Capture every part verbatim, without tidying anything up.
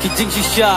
Ki jingshisha.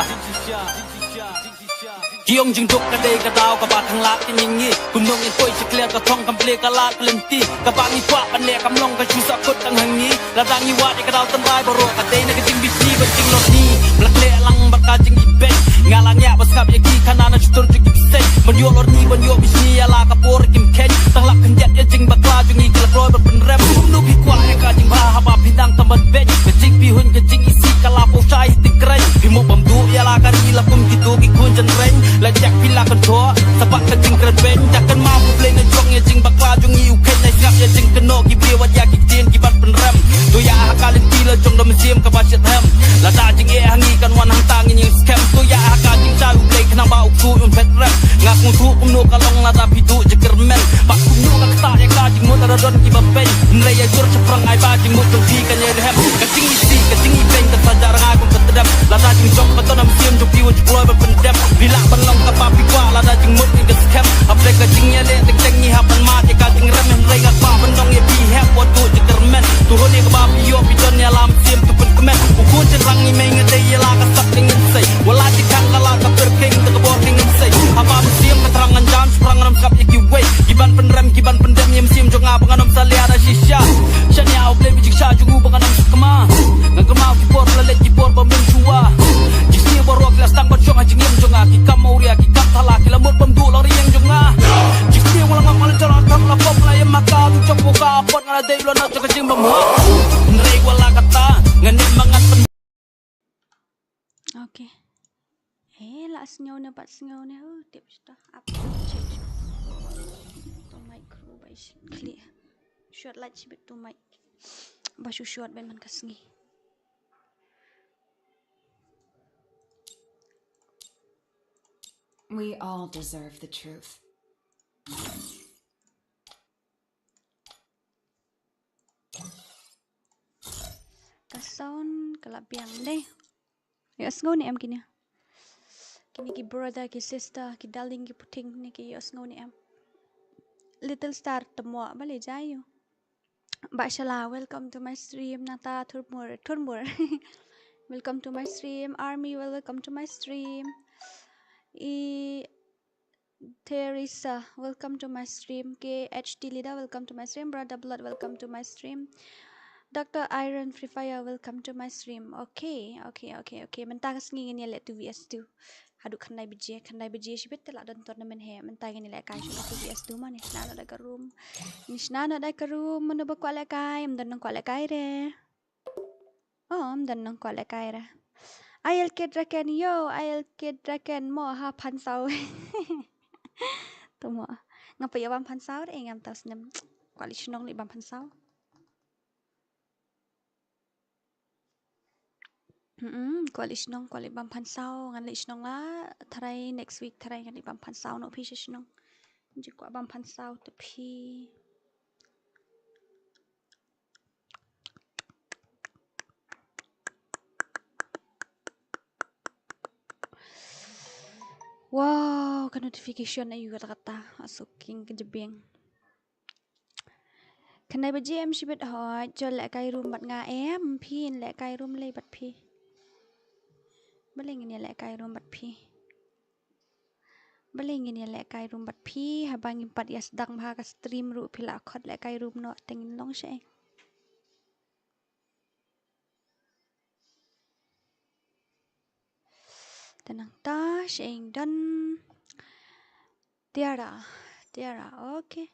Ki ong jingduk ka dei ka daw kaba thang lad ka jingim. Kumno ngin poi sha clear ka thong kam plie ka lad ka lynti. Kaba ngi kwah ban leh kam long ka shu sah kut tang ha ngi. Lada ngi wad ïa ka daw tynrai baroh ka dei na ka jingbishni bad jinglorni. Ba la khleh lang bad ka jingibeiñ. Nga la ngiah ba sngap ïa ki khana na shutur jong ki bseiñ. Ban ïoh lorni ban ïoh bishni ïa la ka por kim kheiñ. Tang lap khyndiat ïa jingbakla jong ngi ki la kloi ban pynrem. Kumno phi kwah ïa ka jingbha haba phi dang tam ban beiñ. Ka jingpyrhuh ka jingisih ka la poi shai tik kren. Phi mo bam duh ïa la ka ri la kum kito ki khun jynreng. La jak phi la kyntoh sa bad ka jingkren beiñ. Jak kynmaw U Blei na jong ïa jingbakla jong ngi u kheiñ. Na sngap ïa jingkynnoh ki briew wat ïa ki ktien ki ban pynrem. To ïa ha ka lynti la jong da mynsiem kaba shitrhem. Lada jingeh ha ngi kan wan hangta ngin ïeng skhem. To ïa ha ka jingshai U Blei khnang ba u ksuid un phet rem. Nga sngewthuh kumno ka long lada phi duh jingkyrmen. Bad kumno ka ktah ïa ka jingmut lada don kiba peiñ. Hynrei ïa jur shaphrang ai ba jingmut jong phi kan ïai lhem. Ka jingisih ka jingibeiñ ka sa jah rngai kum ka tdem. Lada jingjop ka don ha mynsiem jong phi wat ju kloi ban pyndem. Phi lah ban long kaba phi kwah lada jingmut ngin ka skhem. Hapdeng ka jingïaleh teng teng ngi hap ban mad ïa ka jingrem. Hynrei nga kwah ban ong ïa phi hep wat duh jingkyrmen. To hun ïa kaba phi ïoh phi don ïa la mynsiem to pynkmen. U khun jynrang ngi mei nga dei ïa la ka sap ka ngin sei. Wat la jingkhang ka la ka pyrkhing da ka bor ka ngin sei. Haba mynsiem ka thrang ngan jam shaphrang ngan ym sngap ïa kiwei. Ki ban pynrem ki ban pyndem ïa mynsiem jong nga ba ngan ym salia da shisha. Shaniah U Blei ba jingshah jong u ba ngan ym sngap kma. Ngan kynmaw ki por la leit ki por ba mynshuwa. Jingsniew baroh ki la sdang ban shong ha jingim jong nga. Ki kam awria ki kam thala ki la mut bam duh lang ri ïing jong nga. Jingsniew nga la ngop nga la jor nga la thok la pop nga la ïam ha ka tu jop u ka pot nga la dei u la nok jong ka jingbymhok. Hynrei wat la katta ngan ïam ma ngan pyn- Okay. Eh, la sngew ne pat sngew ne. Huh, tip shuh. Ap change. To mic crew ba ish khlieh. Short light shibit to mic. Ba shu short ban man ka sngi. We all deserve the truth. Ka sound ka la biang dei. Ïohsngew ne em kine? Kine ki brother, ki sister, ki darling, ki puting ne ki ïohsngew ne em? Little Star Tymmoh, balei jai ïoh? Bashala, welcome to my stream. Nangta Thurmur, Thurmur. Welcome to my stream. Army, welcome to my stream. I Teresa, welcome to my stream. K H T Leader, welcome to my stream. Brother Blood, welcome to my stream. Doctor Iron Free Fire, welcome to my stream. Okay, okay, okay, okay. Mynta ka sngi ngin ïaleh two V S two. Haduh khyndai baje, khyndai baje shibit te la don tournament hi. Mynta ngin ïalehkai shibit two V S two mo, ngin shna noh da ka room. Ngin shna noh da ka room, mano ba kwah lehkai, ym don nongkwah lehkai re. Oh, ym don nongkwah lehkai re. Aiel Kid Raken, yo, Aiel Kid Raken, mo ha phan saw. To mo. Ngam pat ïoh bam phan saw re, ngam tau snem. Kwah leit shnong leit bam phan saw. Mm, kwah leit shnong, kwah leit bam phan saw, ngan leit shnong la, tharai next week, tharai ngan leit bam phan saw noh phi sha shnong. Ju kwah bam phan saw te phi. Wow, ka notification ayu kata kata, asuking ka jebeng. Khyndai baje em shibit hoi, jol lehkai room bad nga em, phi in lehkai room lei bad phi. Balei ngin ïalehkai room bad phi. Balei ngin ïalehkai room bad phi, haba ngim pat ïa sdang bha ka stream ruh phi la khot lehkai room noh te ngin long shaei. Te nangta shaei don. Tiara, Tiara, okay.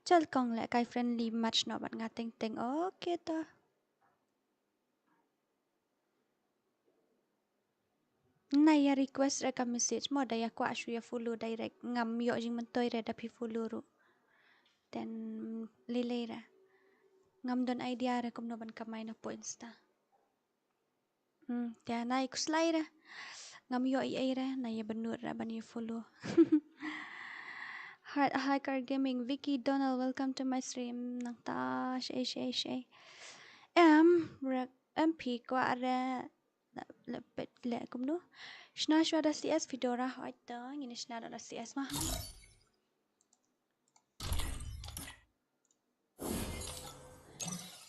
Jol kong lehkai friendly match noh bad nga teng teng, okay to. Nai ïa request re ka message mo, da ïa kwah shu ïa follow direct, ngam ïoh jingmyntoi re da phi follow ruh. Then lei lei re. Ngam don idea re kumno ban kamai na points ta. Hmm, te nai khuslai re. Ngam ïoh ei ei re, nai ïa bynnud re ban ïa follow. Hi, Hi Car Gaming, Vicky Donald, welcome to my stream. Nangta shaei shaei shaei. Em, re, em phi kwah re. Le, le, le kumno? Shna shuwa da C S Fedora, hoi to, ngin shna da C S ma.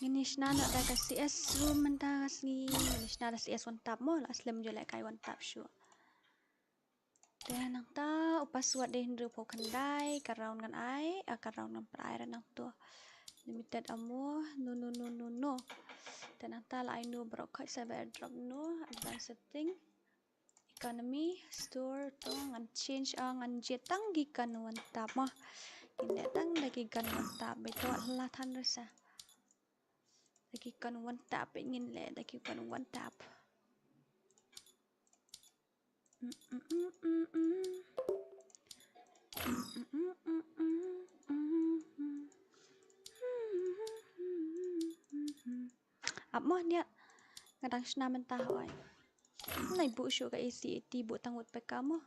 Ngin ïa shna noh da ka C S room mynta ka sngi. Ngin ïa shna da C S one tap mo, la slem ju lehkai one tap shuh. Te nangta u password dei hynriewphew khyndai, ka round ngan ai, ah, ka round ngan pynai re nangto. Limited amo, no, no, no, no, no. Te nangta la ai no baroh khoit, server airdrop no, advanced setting, economy, store, to ngan change, ah, ngan jied tang ki gun one tap mo. Ngin leh tang da ki gun one tap, beito la than re sa. Da ki gun one tap, ngin leh da ki gun one tap. Ap mo nia. Nga dang shna mynta hoi. Nai buh shuh ka A C A T, buh tang woodpecker mo.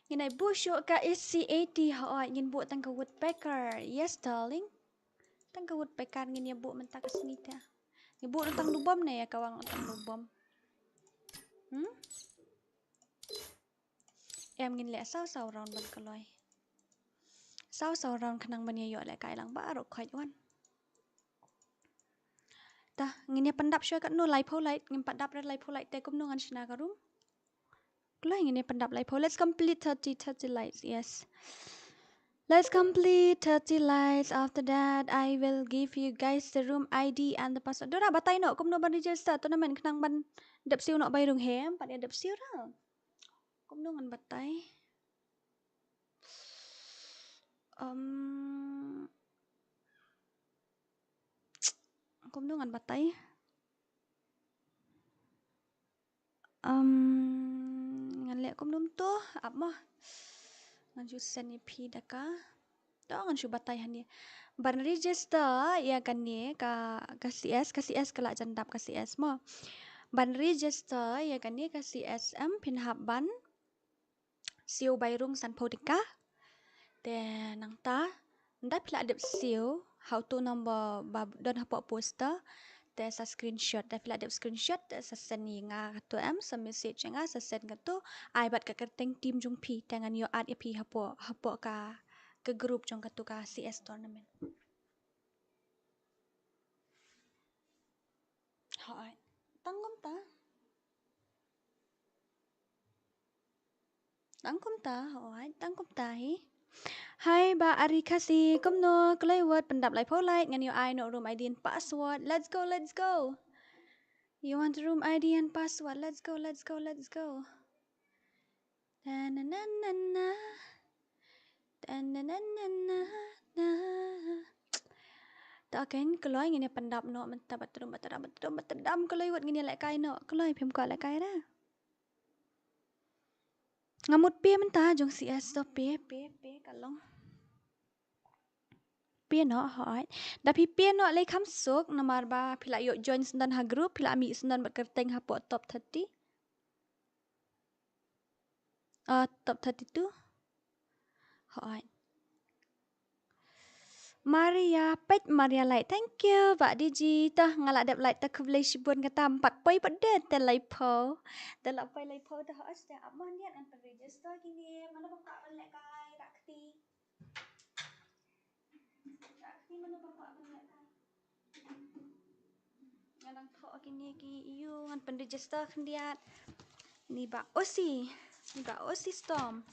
Ngin nai buh shuh ka A C A T hoi, ngin buh tang ka woodpecker. Yes, darling. Tang ka woodpecker ngin ïa buh mynta ka sngi te. Ngi buh tang du bom ne ïa ka wang tang du bom. Hmm? Em ngin leh saw saw round ban kloi. Saw saw round khnang ban ïa ïoh lehkai lang baroh khoit wan. Ta ngin ïa pyndap shuwa katno, laiphew light, ngin pyndap re laiphew light te kumno ngan shna ka room. Kloi ngin ïa pyndap laiphew. Let's complete thirty, thirty lights. Yes. Let's complete thirty lights. After that, I will give you guys the room I D and the password. Dora batai noh kumno ban register tournament khnang ban dep siew noh bai rung hem, pat ïa dep siew ra. Kumno ngan batai. Um, kumno ngan batai. Um, ngan leh kumno to, ap mo. Ngan shu send ïa phi da ka. To ngan shu batai hangne. Ban register ïa kane ka, ka C S, ka C S ka la jan dap ka C S mo. Ban register ïa kane ka C S em phin hap ban siew bai rung sanphew tyngka. Te nangta, nda phi la dep siew, ha uto u number ba don hapoh poster, te sa screenshot, te phi la dep screenshot, te sa send ïa nga kato em, sa message ïa nga, sa send kato, ai bad ka kyrteng team jong phi, te ngan ïoh add ïa phi hapoh, hapoh ka, ka group jong kato ka C S tournament. Hooid. Tang kumta. Tang kumta, hooid, tang kumta hi. Hai, Bah Ari Khasi, kumno, kloi wot, pyndap laiphew light, ngan ïoh ai noh room I D and password. Let's go, let's go. You want room I D and password? Let's go, let's go, let's go. Ta na na na na. Ta na na na na na. Ta ken kloi ngin ïa pyndap noh mynta, batrum batram batrum batram kloi wot ngin ïa lehkai noh. Kloi phim kwah lehkai ra. Nga mut pie mynta jong C S to pie, pie, pie ka long. Pie noh, hooid. Da phi pie noh lei kham suk, namar ba phi la ïoh join syndon ha group, phi la mih syndon bad kyrteng hapoh top thirty. Ah, top thirty-two. Hooid. Maria, peit Maria Light. Thank you, Bah D J. Tah, nga la dep light ta, khublei shibun, kata em pat poi pat de te laiphew. Te la poi laiphew te hooid, te ap mo nia ngan pynregister kine. Mano ba kwah ban lehkai, rah kti. Rah kti mano ba kwah ban lehkai. Nga dang thoh kine ki ïu ngan pynregister khyndiat. Ni Bah Osi. Ni Bah Osi Storm.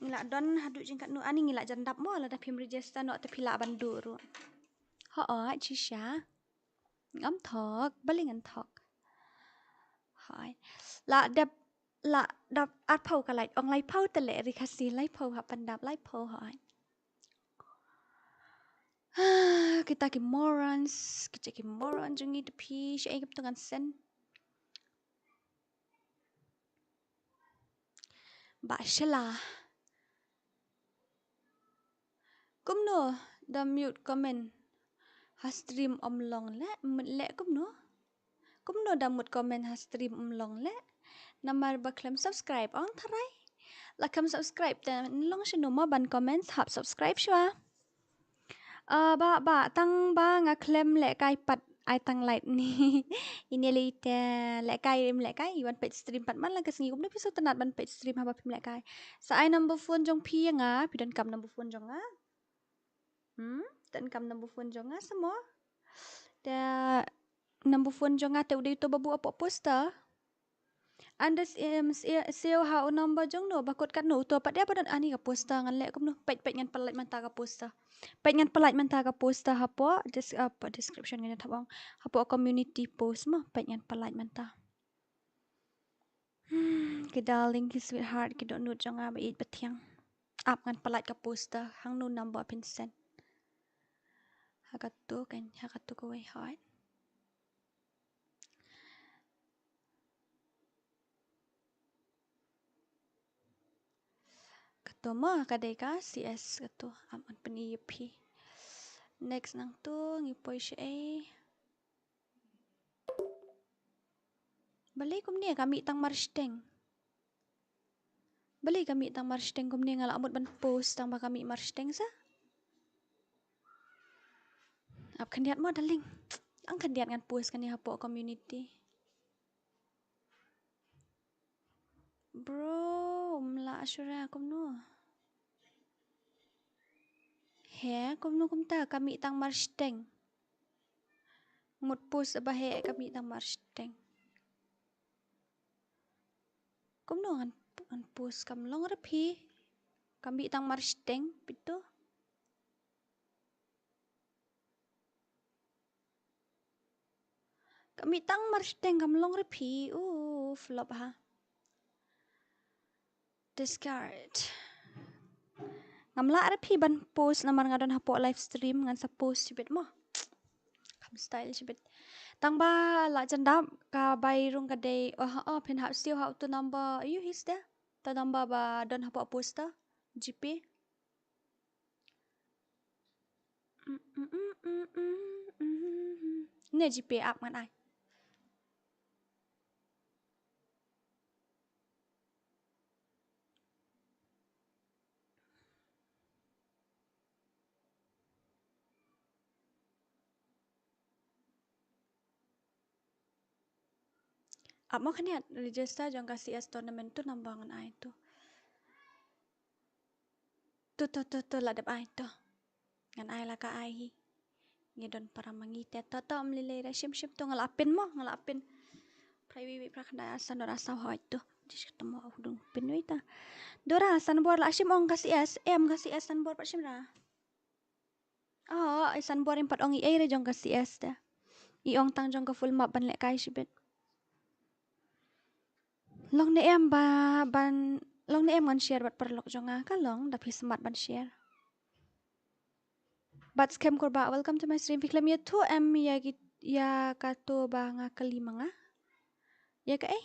Ngi la don haduh jingkatno, ani ngi la jan dap mo, lada phim register noh te phi lah ban duh ruh. Hooid, shisha. Ngam thok, balei ngan thok. Hooid. La dep, la dep arphew ka light, ong laiphew te leh ri Khasi, laiphew hap pyndap, laiphew hooid. Kita ki morons, kita ki moron jong ngi te phi, shaei kumtu ngan send. Bah Sheila. Kumno da mute comment ha stream ym long leh, mut leh kumno? Kumno da mut comment ha stream ym long leh? Namar ba khlem subscribe ong tharai. La khlem subscribe te long shano mo ban comment, hap subscribe shuwa. Ah, bah, bah, tang ba nga khlem lehkai pat ai tang light ni. Ini lei te lehkai im lehkai, wan peit stream pat man la ka sngi, kumno phi sngewtynnat ban peit stream haba phim lehkai. Sa ai number phone jong phi ïa nga, phi donkam number phone jong nga? Hmm? Te kam number phone jong nga sa mo. Te number phone jong nga te u dei uto ba buh hapoh poster. Ande siew ha u number jong no ba kut katno uto pat ïa ba don ani ka poster ngan leh kumno. Peit peit ngan pynlait mynta ka poster. Peit ngan pynlait mynta ka poster hapoh des-, hapoh description ngan thap ong. Hapoh community post mo peit ngan pynlait mynta. Hmm, ki darling ki sweetheart ki dohnud jong nga ba ïeit ba thiang. Ap ngan pynlait ka poster hangno number phin send. Ha katu kan ha katu kawei hoi. Katu mo ka dei ka C S katu am an pyni ïa phi. Next nangtu ngi poi sha ei. Balei kumne ka mih tang marsteng. Balei ka mih tang marsteng kumne nga la mut ban post tang ba ka mih marsteng sa. Ap khyndiat mo darling. Ang khyndiat ngan post kane hapoh community. Bro, um la ashura kumno. He, kumno kumta ka mih tang marsteng. Mut post ba he ka mih tang marsteng. Kumno ngan, ngan post kam long re phi. Ka mih tang marsteng pito. Ka mih tang marsteng kam long re phi. U flop ha. Discard. Ngam lah re phi ban post namar nga don hapoh live stream ngan sa post shibit mo. Kam style shibit. Tang ba la jandap ka bai rung ka dei. Oh, oh phin hap siew ha uto number. Ayu his de. To number ba don hapoh poster. G P. Ne G P ap ngan ai. Ap mo khyndiat register jong ka C S tournament tu number ngan ai tu. Tu tu tu tu la dep ai tu. Ngan ai la ka ai hi. Ngi don para mangi te to to mlilei ra shim shim tu nga la pin mo nga la pin. Prai wi wi pra khnda san dora saw hoi tu. Dis ketemu aku dong pin wi ta. Dora san bor la shim ong ka C S em ka C S san bor pat shim ra. Oh, i san bor im pat ong i ei re jong ka C S da. I ong tang jong ka full map ban leh kai shibit. Long ne em ba ban long ne em ngan share bad paralok jong nga ka long da phi smat ban share. Bad skem kurba welcome to my stream phi khlem ïa thu em ïa ki ïa ka to ba nga kali ma nga. Ïa ka ei.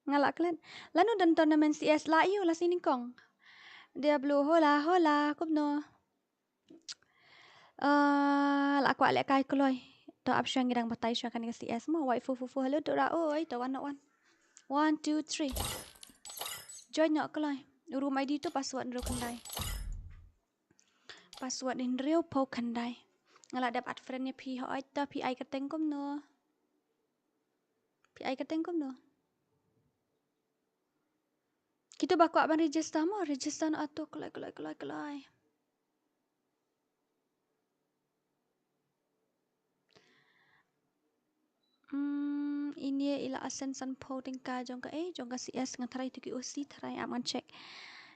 Nga la klet. Lano don tournament C S la ïu la sini kong. Dia blue hola hola kumno. Ah, la kwah leh kai kloi. To ap shwa ngi dang batai shwa kane ka C S mo. Wai fu fu fu hello to ra oi to one not one. One two three. Join nok kloi. Room I D to password hynriew khyndai. Password hynriew phew khyndai. Nga la dep add friend ïa phi hoi to phi ai kyrteng kumno. Phi ai kyrteng kumno. Kito ba kwah ban register mo register na ato kloi kloi kloi kloi. Hmm, ini ila asen san pho tingka jong ka eh jong ka C S ngan tharai tu ki O C tharai am ngan check.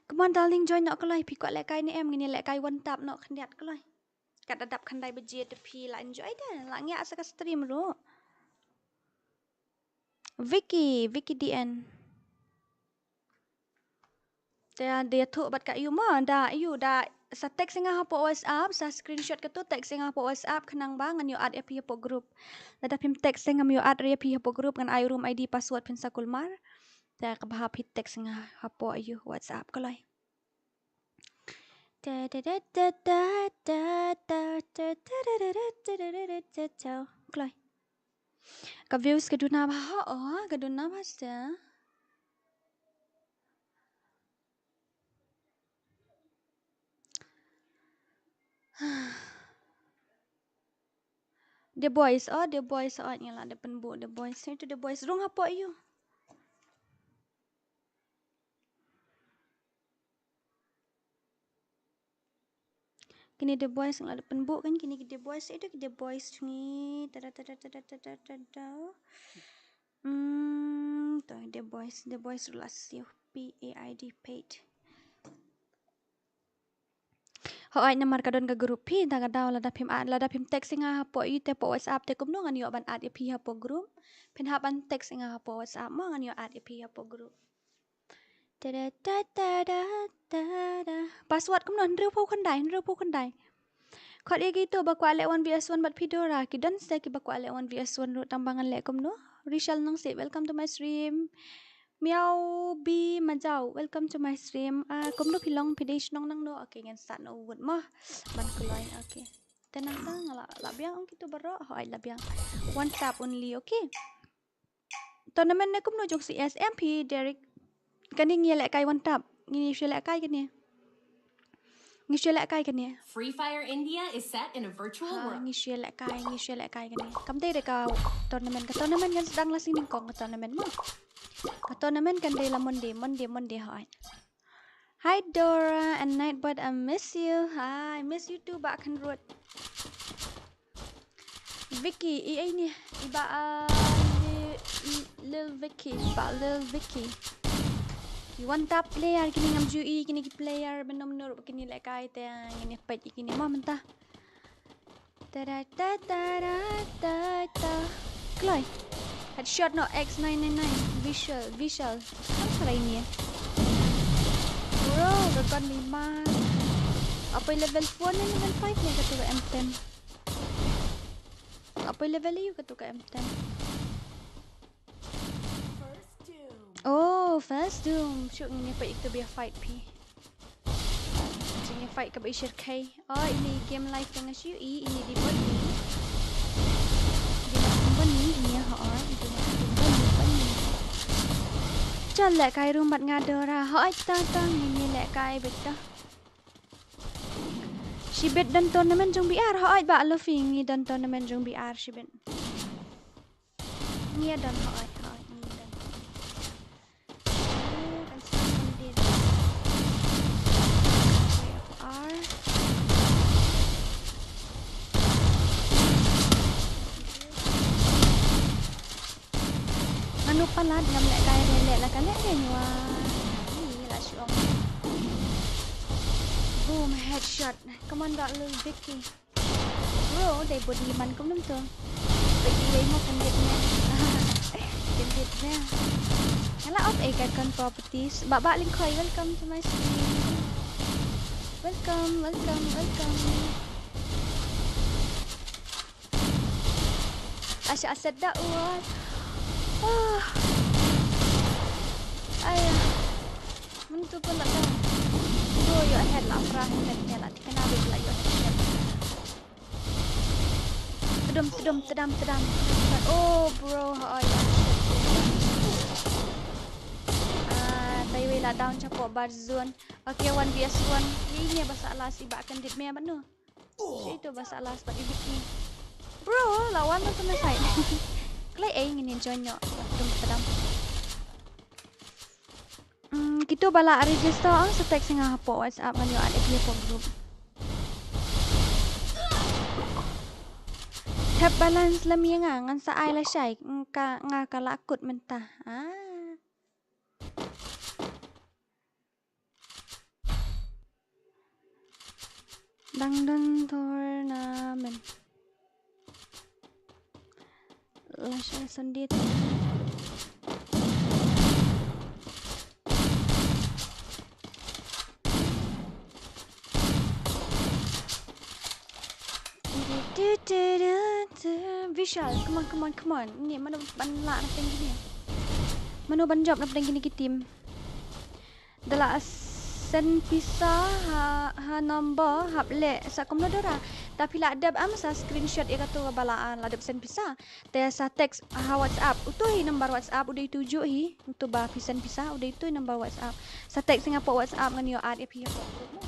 Come on darling join nok kloi phi kwah leh kai ne em ngin leh kai one tap nok khyndiat kloi. Kat adap khyndai baje te phi la enjoy de la ngiah sa ka stream ruh. Vicky, Vicky D N. Te da ïathuh bad ka ïu ma da ïu da sa text ïa nga hapoh WhatsApp sa screenshot katu text ïa nga hapoh WhatsApp khnang ba ngan ïoh add ïa phi hapoh group. Lada phim text ïa nga ngam ïoh add ïa phi hapoh group ngan ai room I D password phin sa kulmar. Te kaba hap phi text ïa nga hapoh ïu WhatsApp kloi. Kloi. Ka views ka duna ba ha o, ka duna ba sa. The boys, oh the boys, oh ngi la da pynbuh the boys. Itu the boys rung hapoh ïu. Kine the boys nga la pynbok kan, kine ki the boys, ito ki the boys jong ngi. Tada, tada, tada, tada, tada. Hmm, to the boys, the boys ruh la siew P A I D paid. Hooid, namar ka don ka group phi, da ka daw lada phim add, lada phim text ïa nga hapoh ite hapoh WhatsApp te kumno ngan ïoh ban add ïa phi hapoh group. Phin hap ban text ïa nga hapoh WhatsApp mo ngan ïoh add ïa phi hapoh group. Tada, tada, tada, tada. Password kumno, hynriewphew khyndai, hynriewphew khyndai. Khot ïa kito ba kwah leh one V S one bad phi Dora, ki don sa kiba kwah leh one V S one ruh tang ba ngan leh kumno. Rishal Nongsiej, welcome to my stream. Miao B Majau, welcome to my stream. Ah, kumno phi long, phi dei shnong nangno? Okay, ngan start na u wut mo. Ban kloi, okay. Te nangta nga la, la biang ong kito baroh, hooid la biang. One tap only, okay. Tournament ne kumno jong C S M phi, Derek? Kane ngi lehkai one tap. Ngi shu lehkai kane. Ngi shu lehkai kane. Free Fire India is set in a virtual Ha, world. Ngi shu lehkai, ngi shu lehkai kane. Kam dei de ka tournament, ka tournament kan sdang la sien nyngkong ka tournament mo. Ka tournament kan dei la Monday, Monday, Monday hooid. Hi Dora and Nightbot, I miss you. Hi, I miss you too, Bah Khanrut. Vicky, i, i ni, i Bah, uh, Li-, i Lil Vicky, Bah Lil Vicky. Ki one tap player, kine ngam ju i, kine ki player, ba nym nud ruh ba kine lehkai te, ngin ïa peit ïa kine mo mynta. Ta da ta ta da ta ta. Kloi. Headshot noh X nine nine nine. Vishal, Vishal. Kam sarai ni. Bro, ka gun ni ma. Apoi level four ne level five ne katu ka M ten. Apoi level eight katu ka M ten. Oh, first doom. Shu ngin ïa peit ïa katu ba ïa fight phi. Jingïafight kaba i shyrkhei. Oh, ine i game live te nga shu i, ine i dei bad ni. Dei bad ni, ine hooid, dei bad ni bad ni. Chal lehkai room bad nga Dora, hooid ta ta, ngin ïa lehkai beit ta. Shibit don tournament jong B R, hooid Bah Luffy, ngi don tournament jong B R shibit. Ngi don, hooid, hooid, ngi don. Ngi kan sdang kan dei. Where are? Mano palat ngam lehkai re leh la ka leh re nwa. Ni la shu ong. Boom, headshot. Come on, Bah Lil Vicky. Bro, dei body man kumno to. Bagi wei mo kan dit ne. Kan dit ne. Nga la off eh ka icon properties. Bah Bah Lingkhoi, welcome to my stream. Welcome, welcome, welcome. Asha asad da uat. Ah. Aya. Mentu pun tak tahu. Bro, your head lah, pra head, head lah. Tikena bit lah your head. Tedum, tedum, tedam, tedam. Oh, bro, ha, oh, yeah. Ah, tai wei la down chapoh bar zone. Okay, one V S one. Ini ba sa last i Bah Kandit me ba no. Shi tu ba sa last ba i Vicky. Bro, lawan tu kena fight. Klei eh ngin join yo. Tedum, tedam. Hmm, kito ba la register ong sa text nga hapoh WhatsApp ngan ïoh add ïa phi hapoh group. Tap balance lem ïa nga ngan sa ai lashai nga ka la kut mynta. Ah. Dang don tournament. Lashai Sunday. Vishal, come on, come on, come on. Ni mano ban lah na pdeng kine. Mano ban jop na pdeng kine ki team. Da la send pisa ha, ha number hap leh sa kumno Dora. Ta phi la dep am sa screenshot ïa kato ba la, ah, la dep send pisa. Te sa text ha WhatsApp. Uto hi number WhatsApp u dei uto juh hi. Uto ba phi send pisa u dei uto hi number WhatsApp. Sa text nga hapoh WhatsApp ngan ïoh add ïa phi hapoh group mo.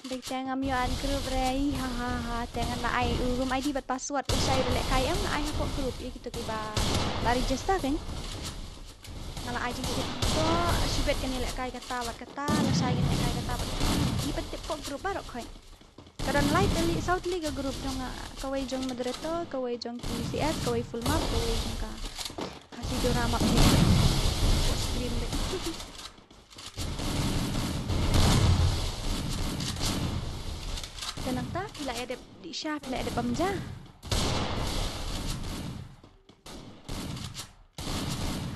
Dei te ngam ïoh add group re, ha ha ha, te ngan la ai u room I D bad password u shai ba lehkai em, la ai hapoh group ïa kito kiba la register kan. Nga la ai jingtip to, shibit kane lehkai kata bad kata, lashai kane lehkai kata bad kata. Ngi pyntip hapoh group baroh khoit. Ka don lai tylli, saw tylli ka group jong nga, kawei jong moderator, kawei jong ki C S, kawei full map, kawei jong ka Khasi Dora map ni. Ko stream deh. Te nangta phi la ïa dep dih sha, phi la ïa dep bam ja.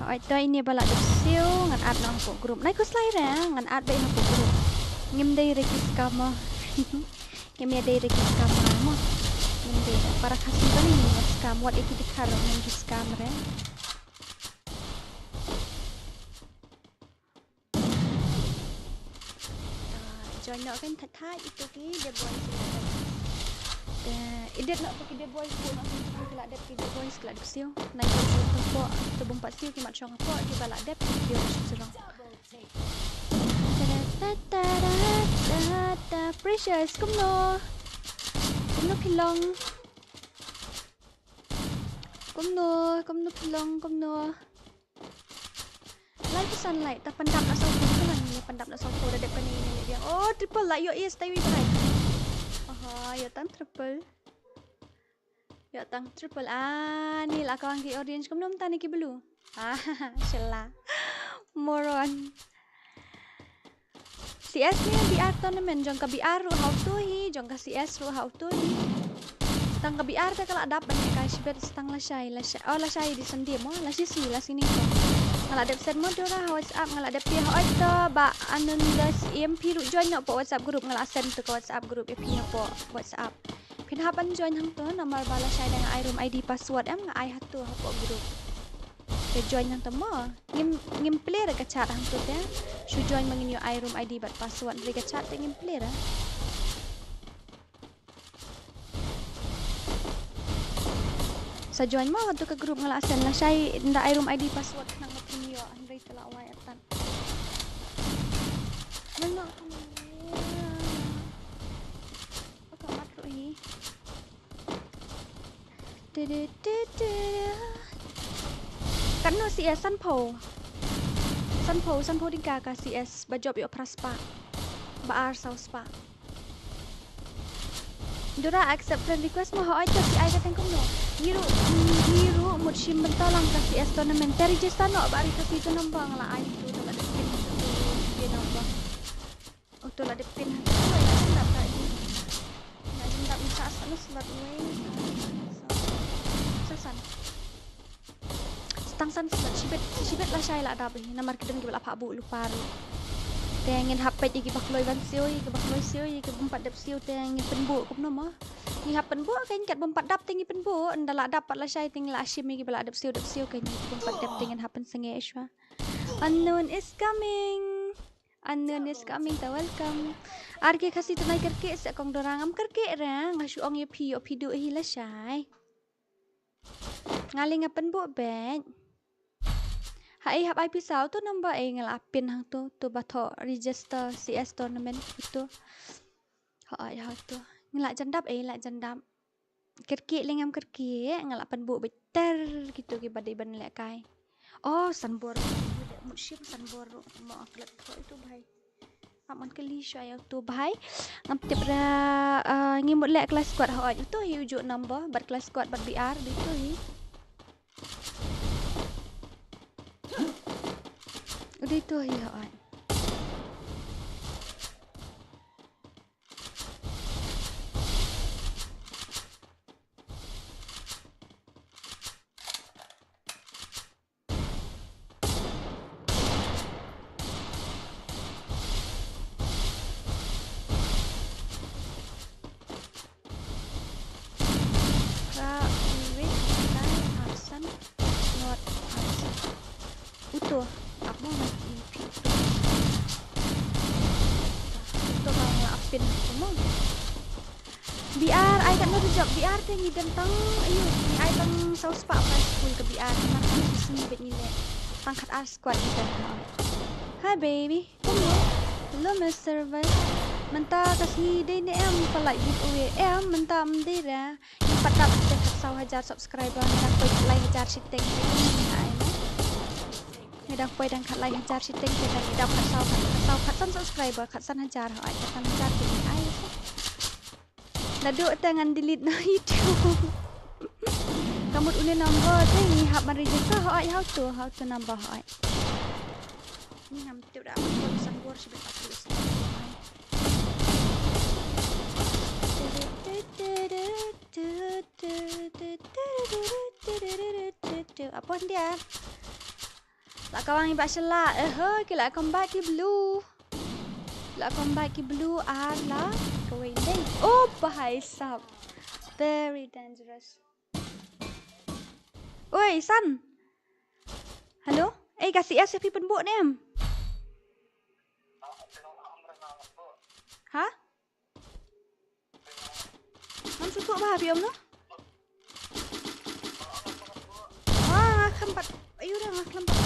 Hooid, to ine ba la dep siew, ngan add noh hapoh group. Nai khuslai re, ngan add beit hapoh group. Ngim dei re ki scammer. Ngim ïa dei re ki scammer mo. Ngim dei re. Para Khasi ba ngim ïa scam, wat ïa ki dkhar ruh ngim ki scam re. Ah, join noh kan thait thait ito ki de boys ki la dep. Te edit noh to ki de boys, buh noh ki de boys ki la dep, ki de boys ki la dep siew. Nai ki siew hapoh, to bym pat siew ki mat shong hapoh, ki ba la dep ki siew siew sirong. Precious, kumno? Kumno phi long? Kumno, kumno phi long, kumno? Lai phew san lai, ta pyndap na sawphew, ka la ngi pyndap na sawphew, da dep kane ngi leh biang. Oh, triple la ïoh, yes, tai wi bhai. Aha, ïoh tang triple. Ïoh tang triple. Ah, ni la kawang ki orange, kumno mynta ne ki blue. Ah, shala. Moron. C S ni B R tournament, jong ka B R ruh hautu hi, jong ka C S ruh hautu hi. Tang ka B R te ka la dap ban ïa kai shibit, tang lashai, lashai, oh, lashai dei sandei mo, lashai sngi, lashai sngi ko. Nga la dep send mo Dora ha WhatsApp, nga la dep phi ha, oi to Bah Ananda Syiem, phi ruh join noh hapoh WhatsApp group, nga la send to ka WhatsApp group ïa phi hapoh WhatsApp. Phin hap ban join hangto, namar ba lashai dang ai room I D password em, nga ai hato hapoh group. Te join hangto mo. Ngim, ngim plie re ka chat hangto te. Shu join ma ngin ïoh ai room I D bad password, re ka chat te ngim plie re. Sa join mo hangto ka group nga la send, lashai nda ai room I D password khnang ba phin ïoh, hynrei te la wai atan. Mano ka mat ruh hi. Te, te, te, te. Katno C S? Sanphew. Sanphew, sanphew tyngka ka C S, ba jop ïoh phra spah. Ba ar saw spah. Dora accept friend request mo, hooid to, phi ai ka teng kumno. Ngi ruh, ngi ruh mut shim bynta lang ka C S tournament. Te register noh ba ri ka season number nga la ai tu, to la dep pin tu, pin number. Oh, to la dep pin. Oh, ïa, ïa, ïa, ïa. Ïa, ïa, ïa, ïa, sa, sa, slot wei. Sa, sa. Tang san slot, shibit, shibit lashai la dap hi. Namar ki don kiba la phah buh lypa ruh. Te ngin hap peit ïa kiba kloi ban siew, ïa kiba kloi siew, ïa ki bym pat dep siew te ngin pynbuh kumno mo. Ngi hap pynbuh kein, kat bym pat dap te ngi pynbuh, ynda la dap pat lashai te ngi la shim ïa kiba la dep siew, dep siew kein, ïa ki bym pat dep te ngin hap pynsangeh shuwa. Unknown is coming. Unknown is coming, ta welcome. Ar ki Khasi Tnai kyrkieh seh kong Dora, ngam kyrkieh re, nga shu ong ïa phi ïoh phi duh hi lashai. Nga lei nga pynbuh beit. Haei hap ai pisa, uto number ei nga la pin hangto, to ba thoh register C S tournament uto. Haei hangto. Nga la jan dap ei, la jan dap. Kyrkieh lei ngam kyrkieh, nga la pynbuh beit ter kito kiba dei ban lehkai. Oh, sanbor. Mut shim sanbor ruh mo, klet thoh ito bhai. Ap man kylli shuwa ïa uto bhai. Ngam tip ra, ah, ngi mut leh clash squad, hooid. Uto hi u juh number bad clash squad bad B R dei uto hi. U dei uto hi, hooid. Ra wei lai arsan ngot arsan. Uto ap mo ngan i phi uto. Uto ba nga la pin uto mo. B R ai katno ruh jop B R te ngi don tang, ayu, ngi ai tang saw spah prize pool ka B R, namar tang shisien beit ngi leh. Tang khat ar squad ngi don. Hi baby. Hello, Mister Vice. Mynta ka sngi dei ne em pynlait giveaway? Em, mynta ym dei re. Ngi pat dap te khat saw hajar subscriber, ngi dang poi khat lai hajar shiteng. Ai mo. Ngi dang poi dang khat lai hajar shiteng te ngi dap khat saw, khat saw, khat san subscriber, khat san hajar, hooid, khat san hajar te ngi ai. Naduh te ngan delete na YouTube. Ka mut une number te ngi hap ban register hooid, how to, how to number hooid. Ngi ngam tip da phone Sanbor shibit, at least. Apa dia? La kawang i Bah Shala, eh, ki la combat ki blue. La combat ki blue ar la kawei dei. Oh, bhai sahab. Very dangerous. Oi, San. Hello? Eh, ka C S phi pynbok ne em? Ha? Ngam sngewthuh bha phi ong no? Ah, nga khlem pat. Ayu, nga khlem pat.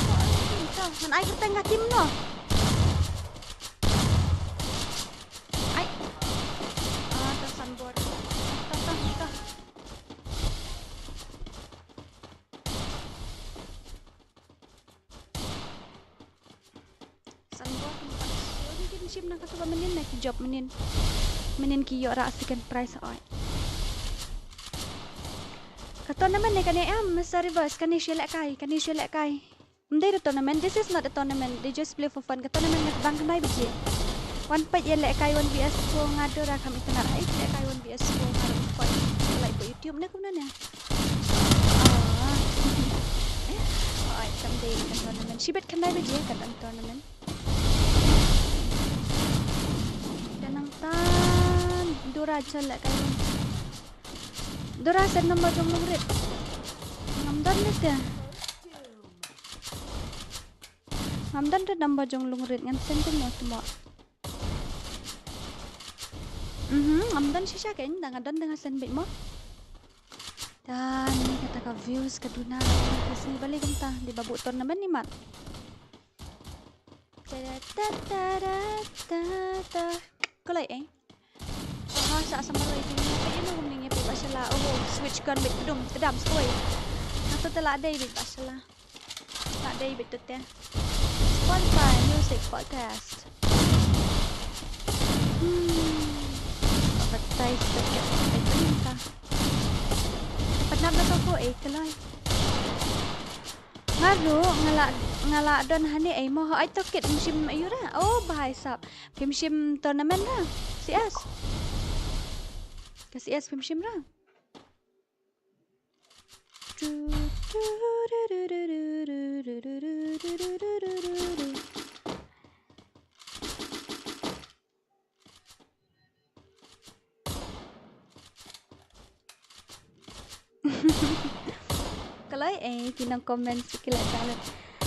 Ngan ai kyrteng ka team no. Ai. Ah, ta Sanbor. Ta, ta, ta. Sanbor, sorry, kin shim na katu ba mynnin na ki jop mynnin. Mynnin ki ïoh ra second prize oi. Ka tournament ne kane em, Mister Reverse, kane shu lehkai, kane shu lehkai. Ym dei da tournament, this is not a tournament, they just play for fun. Ka tournament nga tbang khyndai baje. Wan peit ïa lehkai one V S four, nga Dora kham itynnad ha ïa lehkai one V S four, nga ruh koit. Like ko YouTube ne kumno ne. Ah. Oi, kam dei ka tournament. Shibit khyndai baje ka dang tournament. Ka nang tan Dora jal lehkai one. Dora send number jong Lungrit. Ngam don ne te. Ngam don te number jong Lungrit, ngan send kumno te mo. Mhm, ngam don shisha kein, da nga don te nga send beit mo. Te ni kata ka views ka duna, ka sngi balei kumta, dei ba bud tournament ne mat. Ta ta ta ta ta ta. Ko lai eh. Aha, sa samar lai ding. Ka inu kum ning ïa phi Bah Shala. Oh, switch gun beit kdum, kdam skoi. Nga to te la dei beit Bah Shala. La dei beit to te. Spotify Music Podcast. Hmm. Advertise beit beit beit ta. Pat nap na to ko eh, ka lai. Nga ruh, nga la, nga la don hangne ei mo, hooid to kit phim shim aïu ra. Oh, bhai sahab. Phim shim tournament ra. C S. Ka C S phim shim ra. Ka lai eh, ki nang comment ki la jalan.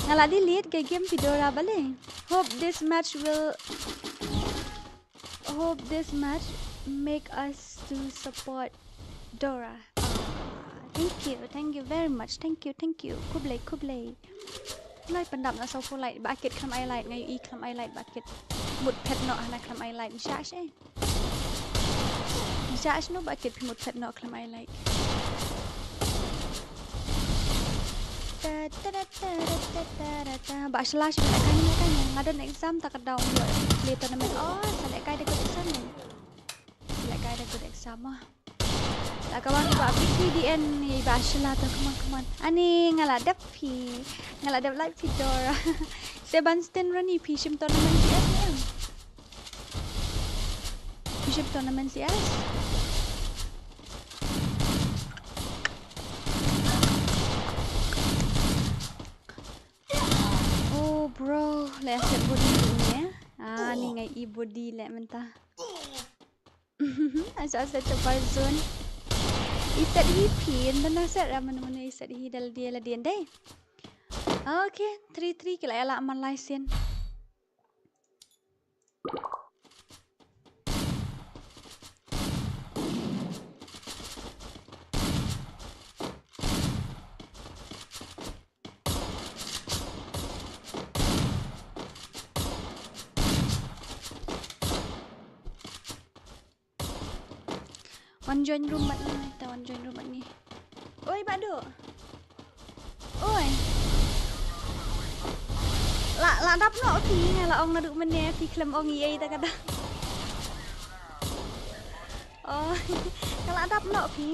Nga la delete ka game phi Dora balei. Hope this match will, hope this match make us to support Dora. Ah, thank you, thank you very much. Thank you, thank you. Khublei, khublei. Lai pyndap na sawphew like ba kit khlem ai like, nga ïohi khlem ai like ba kit. Mut phet noh hana khlem ai like, ngi shah shi. Ngi shah shi no ba kit phi mut phet noh khlem ai like. Ta ta ta ta ta ta ta ta. Bah Shala shi ba ka ni ka ni. Nga don exam ta ka daw ïoh play tournament. Oh, sa lehkai da good exam ni. Sa lehkai da good exam ah. La ka wan ba P T D N ni Bah Shala to, come on, come on. Ani nga la dep phi. Nga la dep like phi Dora. Sebastian Rani phi shim tournament C S ne em? Phi shim tournament C S? Oh bro, la set body ne. Ah, ni ngai i body le mynta. Asa asa to bar zone. I set hi phi, ynda na set ra mano mano i set hi da lade lade ndai. Okay, three three ki la ïa lah man lai sien. Wan join room bad ngi, ta wan join room bad ngi. Oi, Bah Duh. Oi. La, la dap noh phi, nga la ong naduh mynne phi khlem ong ei ei ta ka dang. Ka la dap noh phi.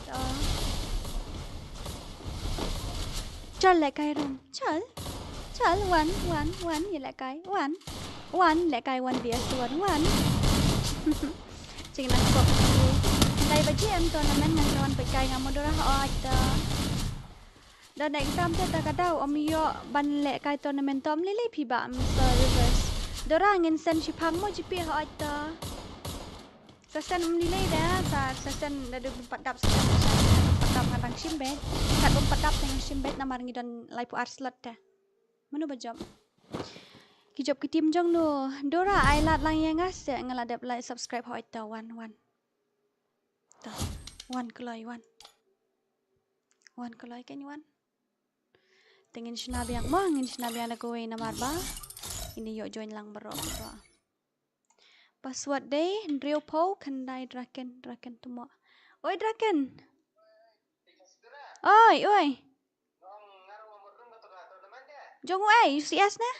To. Chal lehkai rum. Chal. Chal, wan, wan, wan, ïa lehkai, wan. Wan, lehkai one versus one, wan. Jingna kop. Dei ba G M tournament ngan wan peit kai nga moderator hooid ta. Don exam te ta ka daw ym ïoh ban lehkai tournament to ym lei lei phi ba, ym, sa reverse. Dora ngin send shiphang mo G P hooid ta. Sa send ym lei lei da, sa, sa send da dei bym pat dap, sa send, sa send bym pat dap nga dang shim beit. Kat bym pat dap te ngan shim beit namar ngi don laiphew ar slot te. Mano ba jop? Ki jop ki team jong no. Dora ai lad lang ïa nga se nga la dep like subscribe hooid ta wan wan. Ta wan kloi wan. Wan kloi kein wan. Te ngin shna biang mo, ngin shna biang da kawei namar ba ngin ïoh join lang baroh baroh. Password dei hynriew phew khyndai Draken, Draken tu mo. Oi Draken. Oi, oi. Jong u ai, U C S ne?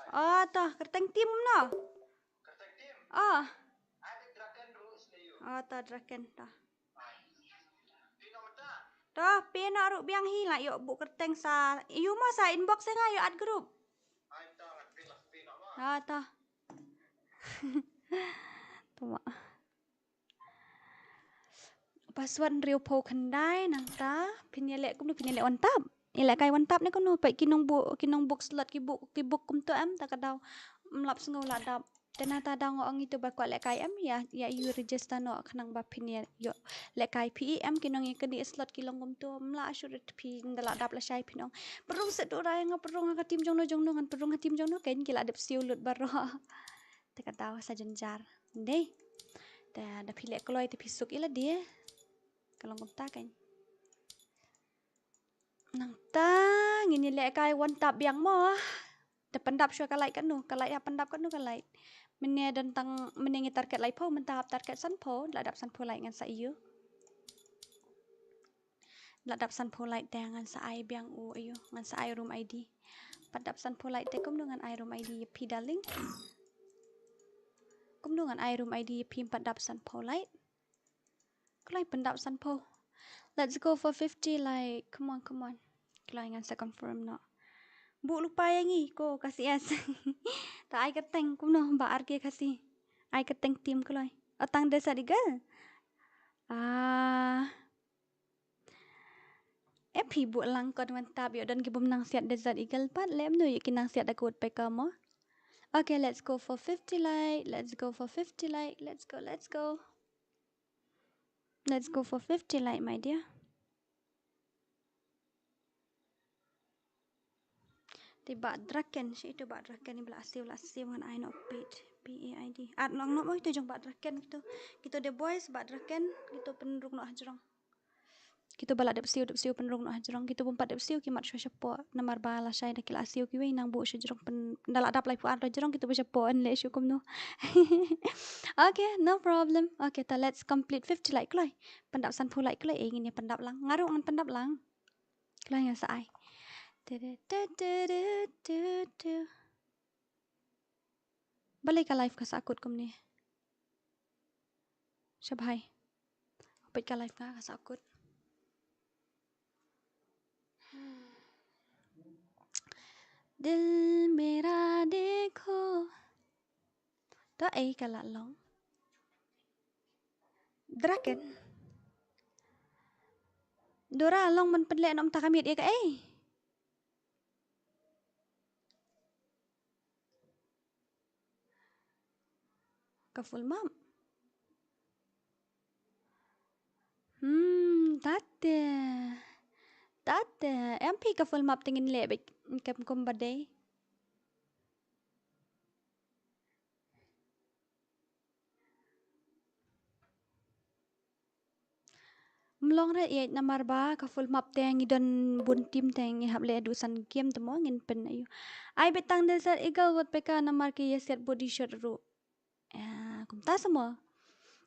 Oh, to, kyrteng team no. Oh. Oh, to, Draken, to. To, phi noh ruh biang hi la ïoh buh kyrteng sa. Ïoh mo sa inbox nga ïoh add group. Oh, to. To mo. Password hynriew phew khyndai nangta phin ïaleh kumno phin ïaleh one tap. Ïaleh kai one tap ne kumno peit ki nong book, ki nong book slot ki book, ki book kumto em ta ka daw. Ym lap sngew la dap. Te nangta daw nga ong ito ba kwah leh kai em ïa, ïa ïoh register noh khnang ba phin ïa ïoh leh kai phi em ki nong ïa kane slot ki long kumto ym lah shuh rit phi nda la dap lashai phin ong. Pynrung seh Dora ïa nga pynrung ha ka team jong no jong no ngan pynrung ha team jong no kein ki la dep siew lut baroh. Te ka daw sa jynjar. Dei. Te da phi leh kloi te phi suk ïa lade. Ka long kumta kein. Nangta ngin ïa leh kai one tap biang mo. Te pyndap shuwa ka light katno, ka light ha pyndap katno ka light. Mynne don tang mynne ngi target laiphew mynta hap target sanphew, la dap sanphew light ngan sa ïoh. La dap sanphew light te ngan sa ai biang u ayu, ngan sa ai room I D. Pat dap sanphew light te kumno ngan ai room I D ïa phi darling. Kumno ngan ai room I D ïa phi pat dap sanphew light. Kloi pyndap sanphew. Let's go for fifty like. Come on, come on. Kloi ngan sa confirm noh. Buh lypa ïa ngi ko ka C S. Ta ai kyrteng kumno ba ar ki ka si. Ai kyrteng team kloi. O tang Desert Eagle. Ah. E phi buh lang kon wan tap ïoh don ki bym nang siat Desert Eagle pat lem nu ïoh ki nang siat da kut peka mo. Okay, let's go for fifty like. Let's go for fifty like. Let's go, let's go. Let's go for fifty like, my dear. Te ba Draken, shi itu ba Draken ni bla siu la siu ngan ai no pit P A I D. At nong no mo itu jong ba Draken gitu. Gitu de boys ba Draken gitu pynrung no hajrong. Kito ba la dep siew, dep siew pynrung noh hajrong, kito bym pat dep siew ki mat shuwa shapoh namar ba lashai da ki la siew kiwei nang buh sha jrong pyn, da la dap laiphew ar da jrong kito ba shapoh yn leh shuh kumno. Okay, no problem. Okay, ta let's complete fifty like kloi. Pyndap sanphew like kloi, eh ngin ïa pyndap lang. Nga ruh ngan pyndap lang. Kloi nga sa ai. Te te te te te te. Balei ka live ka sah kut kumne? Shabhai. Peit ka live nga ka sah kut. Dil mera dekho. To ei ka la long. Draken. Dora long man pynleh nom ta ka miet ïa ka ei. Ka full map. Hmm, tate. Tate. Em phi ka full map te ngin leh bad kem kum ba dei. Mlong re ïeit namar ba ka full map te ngi don bun team te ngi hap leh du san game te mo ngin pyn ayu. Ai bet tang Desert Eagle wat peka namar ki ïa siat body shot ruh. Ah, kumta sa mo.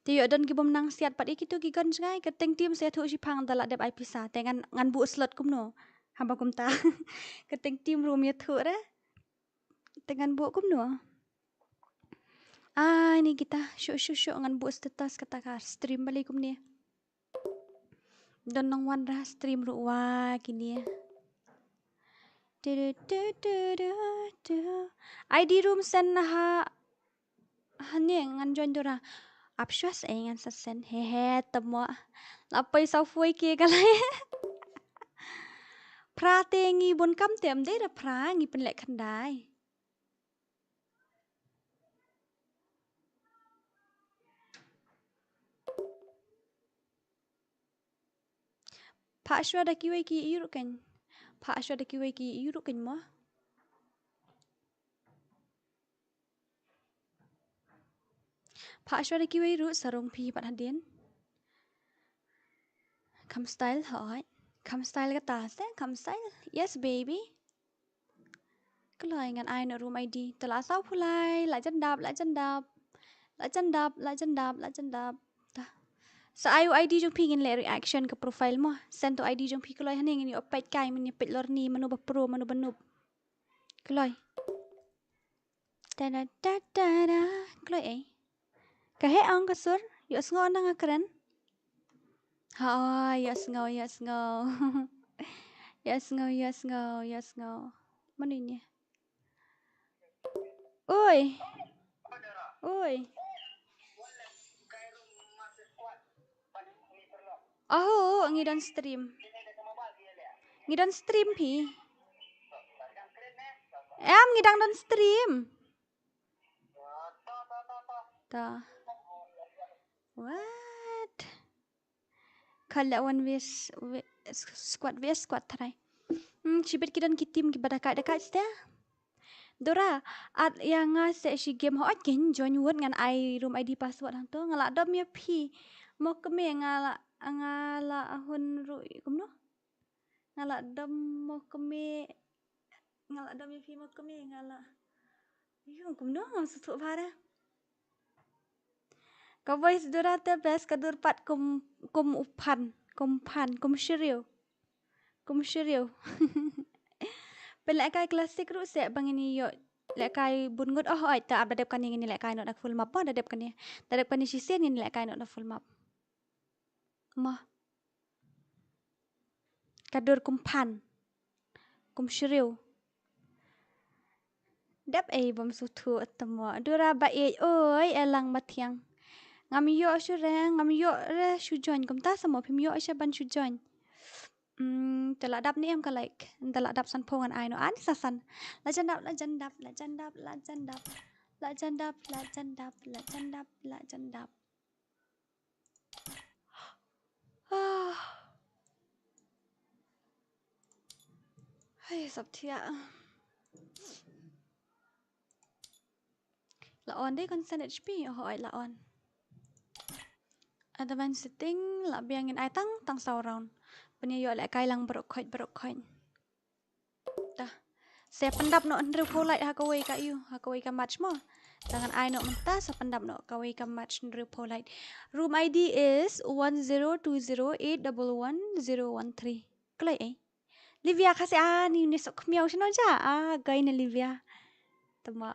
Te ïoh don ki bym nang siat pat ïa kitu ki gun jngai ka teng team sa ïathuh shiphang da la dep ai pisa te ngan ngan buh slot kumno. Haba kumta. Ka teng team ruh ym ïathuh re. Te ngan buh kumno? Ai, ni kita, shuh, shuh, shuh, ngan buh status kata ka stream balei kumne. Don nang wan ra stream ruh wa kine. Tu, tu, tu, tu, tu, tu. I D room send ha, ha ne ngan join Dora. Ap shwa sa ngan sa send. He, he, tamo. La poi sa poi ke ka lai. Phra te ngi bun kam te ym dei ra phra ngi pynleh khyndai. Phah shwa da kiwei ki ïu ruh kein. Phah shwa da kiwei ki ïu ruh kein mo. Phah shwa da kiwei ruh sa rung phi pat hadien. Kham style hooid. Kham style kata se, kham style. Yes, baby. Kloi ngan ai noh room I D. Te la saw pulai, la jan dap, la jan dap. La jan dap, la jan dap, la jan dap. Ta. Sa ai u I D jong phi ngin leh reaction ka profile mo. Send to I D jong phi kloi hane ngin ïoh peit kai, ngin ïoh peit lor ni mano ba pro, mano ba noob. Kloi. Ta da da da da. Kloi ei. Ka heh ong ka sur, ïohsngew na nga kren. Ha, ïohsngew, ïohsngew. Ïohsngew, ïohsngew, ïohsngew. Mano ine? Oi. Oi. Aho, ngi don stream. Ngi don stream phi. Em, ngi dang don stream. Ta. What? Kala one vs, vs, squad vs squad try. Hmm, shibit ki don ki team ki ba da kai da kai ste. Dora, at ïa nga se shi game hooid kin join wut ngan ai room I D password hangto nga la dom ïa phi. Mo kmie nga la, nga la hun ruh kumno? Nga la dom mo kmie, nga la dom ïa phi mo kmie, nga la. Ïu kumno ngam sngewthuh bha re. Ka voice Dora te best ka dur pat kum, kum u Phan, kum Phan, kum Shriew. Kum Shriew. Pynlehkai classic ruh se ba ngin ïoh lehkai bun ngut oh oi ta ap da dep kane ngin lehkai noh da full map mo da dep kane. Da dep kane shisien ngin lehkai noh da full map. Mo. Ka dur kum Phan. Kum Shriew. Dep ei bym sngewthuh tamo. Dora ba ei oi elang mathiang. Ngam ïoh shu re, ngam ïoh re shu join kumta sa mo phim ïoh sha ban shu join. Hmm, te la dap ne em ka like. Te la dap sanphew ngan ai noh ani sa san. La jan dap, la jan dap, la jan dap, la jan dap. La jan dap, la jan dap, la jan dap, la jan dap. Ah. Hai, sap thiah. La on dei consent H P, oh, oi, la on. Advanced setting, la biang ngin ai tang, tang saw round. Pynïoh lehkai lang baroh khoit, baroh khoit. Ta. Sa pyndap noh hynriewphew light ha kawei ka ïu, ha kawei ka match mo. Te ngan ai noh mynta sa pyndap noh kawei ka match hynriewphew light. Room I D is one zero two zero eight double one zero one three. Kloi ei. Livia Khasi ani ne sok khmiaw shano ja. Ah, gai ne Livia. Tama.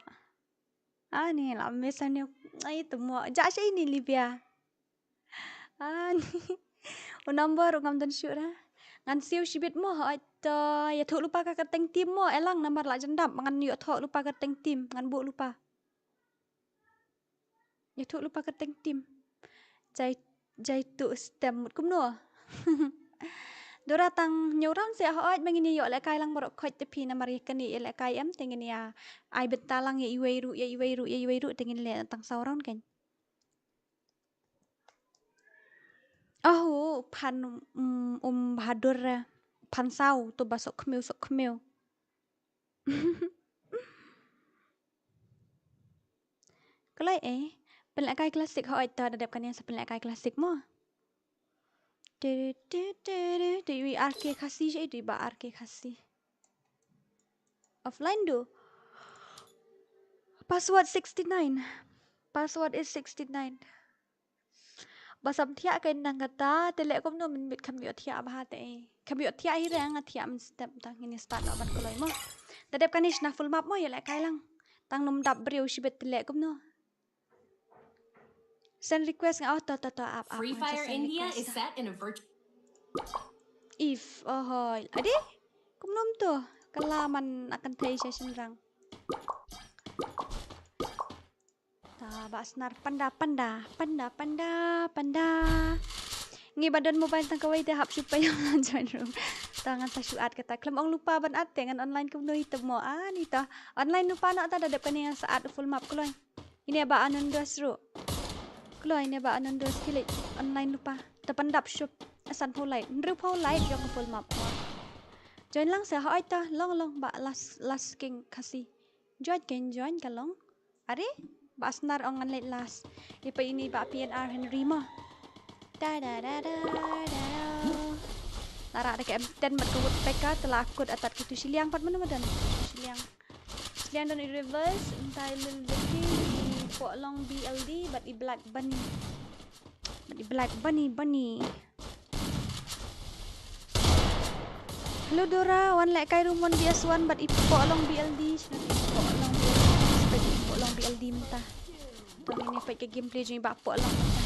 Ani la mesa ne ai tamo ja shei ni Livia. Ani u number u ngam don shuh ra. Ngan siew shibit mo hooid ta ïathuh lypa ka kyrteng team mo elang namar la jan dap ngan ïathuh lypa kyrteng team ngan buh lypa. Ïathuh lypa kyrteng team. Jai Jai tu stem mut kumno. Dora tang hynñiew round se hooid ma ngin ïoh lehkai lang baroh khoit te phi namar ïa kane ïa lehkai em te ngin ïa ai bynta lang ïa iwei ruh ïa iwei ruh ïa iwei ruh te ngin leh tang saw round kan. Oh, Phan um, um bahadur re. Phan saw to ba sok khmiew sok khmiew. Kloi eh. Pynlehkai classic hooid ta da dep kane sa pynlehkai classic mo. Te te te te te wi R K Khasi shi te ba R K Khasi. Offline do. Password sixty-nine. Password is sixty-nine. Ba sam thiah kein nang kata te leh kumno mynmiet kham ïoh thiah bha te. Kham ïoh thiah hi re nga thiah mynstep ta ngin start noh ban kloi mo. Ta dep kane shna full map mo ïa lehkai lang. Tang nym dap briew shibit te leh kumno. Send request nga, oh, to, to, to, ap, ap, Free Fire India is set in a virtual. If, oh, hoi. Ade? Kumno to? Kala man akan thei session shynrang. Ta ba snar panda, panda, panda, panda, panda. Ngi ba don mobile tang kawei te hap shu payung join room. Ta ngan sa shu add kata. Khlem ong lypa ban add te ngan online kumno hi te mo. Ah, ni ta. Online lypa na ta da dep kane ngan sa add full map kloi. Ine ba anondos ru. Kloi ine ba anondos kilik online lypa. Ta pandap shup. Asan pau light. Nriu pau light jong full map. Join lang sa hoi ta long long ba last last king Khasi. Join ken join ka long. Are? Ba snar ong ngan leit last. Ipa ini ba P N R Henry mo. Da da da da da. Lara da ka M ten bad ka woodpecker te la kut atat kitu shiliang pat mano madan. Shiliang. Shiliang don i reverse, entai lil deki, i poh long B L D, bad i black bunny. Bad i black bunny, bunny. Hello Dora, wan lehkai room one V S one bad i poh long B L D, shu i poh long B L D, bad i poh long B L D mynta. Tang ini peit ka gameplay jong i ba poh long mynta.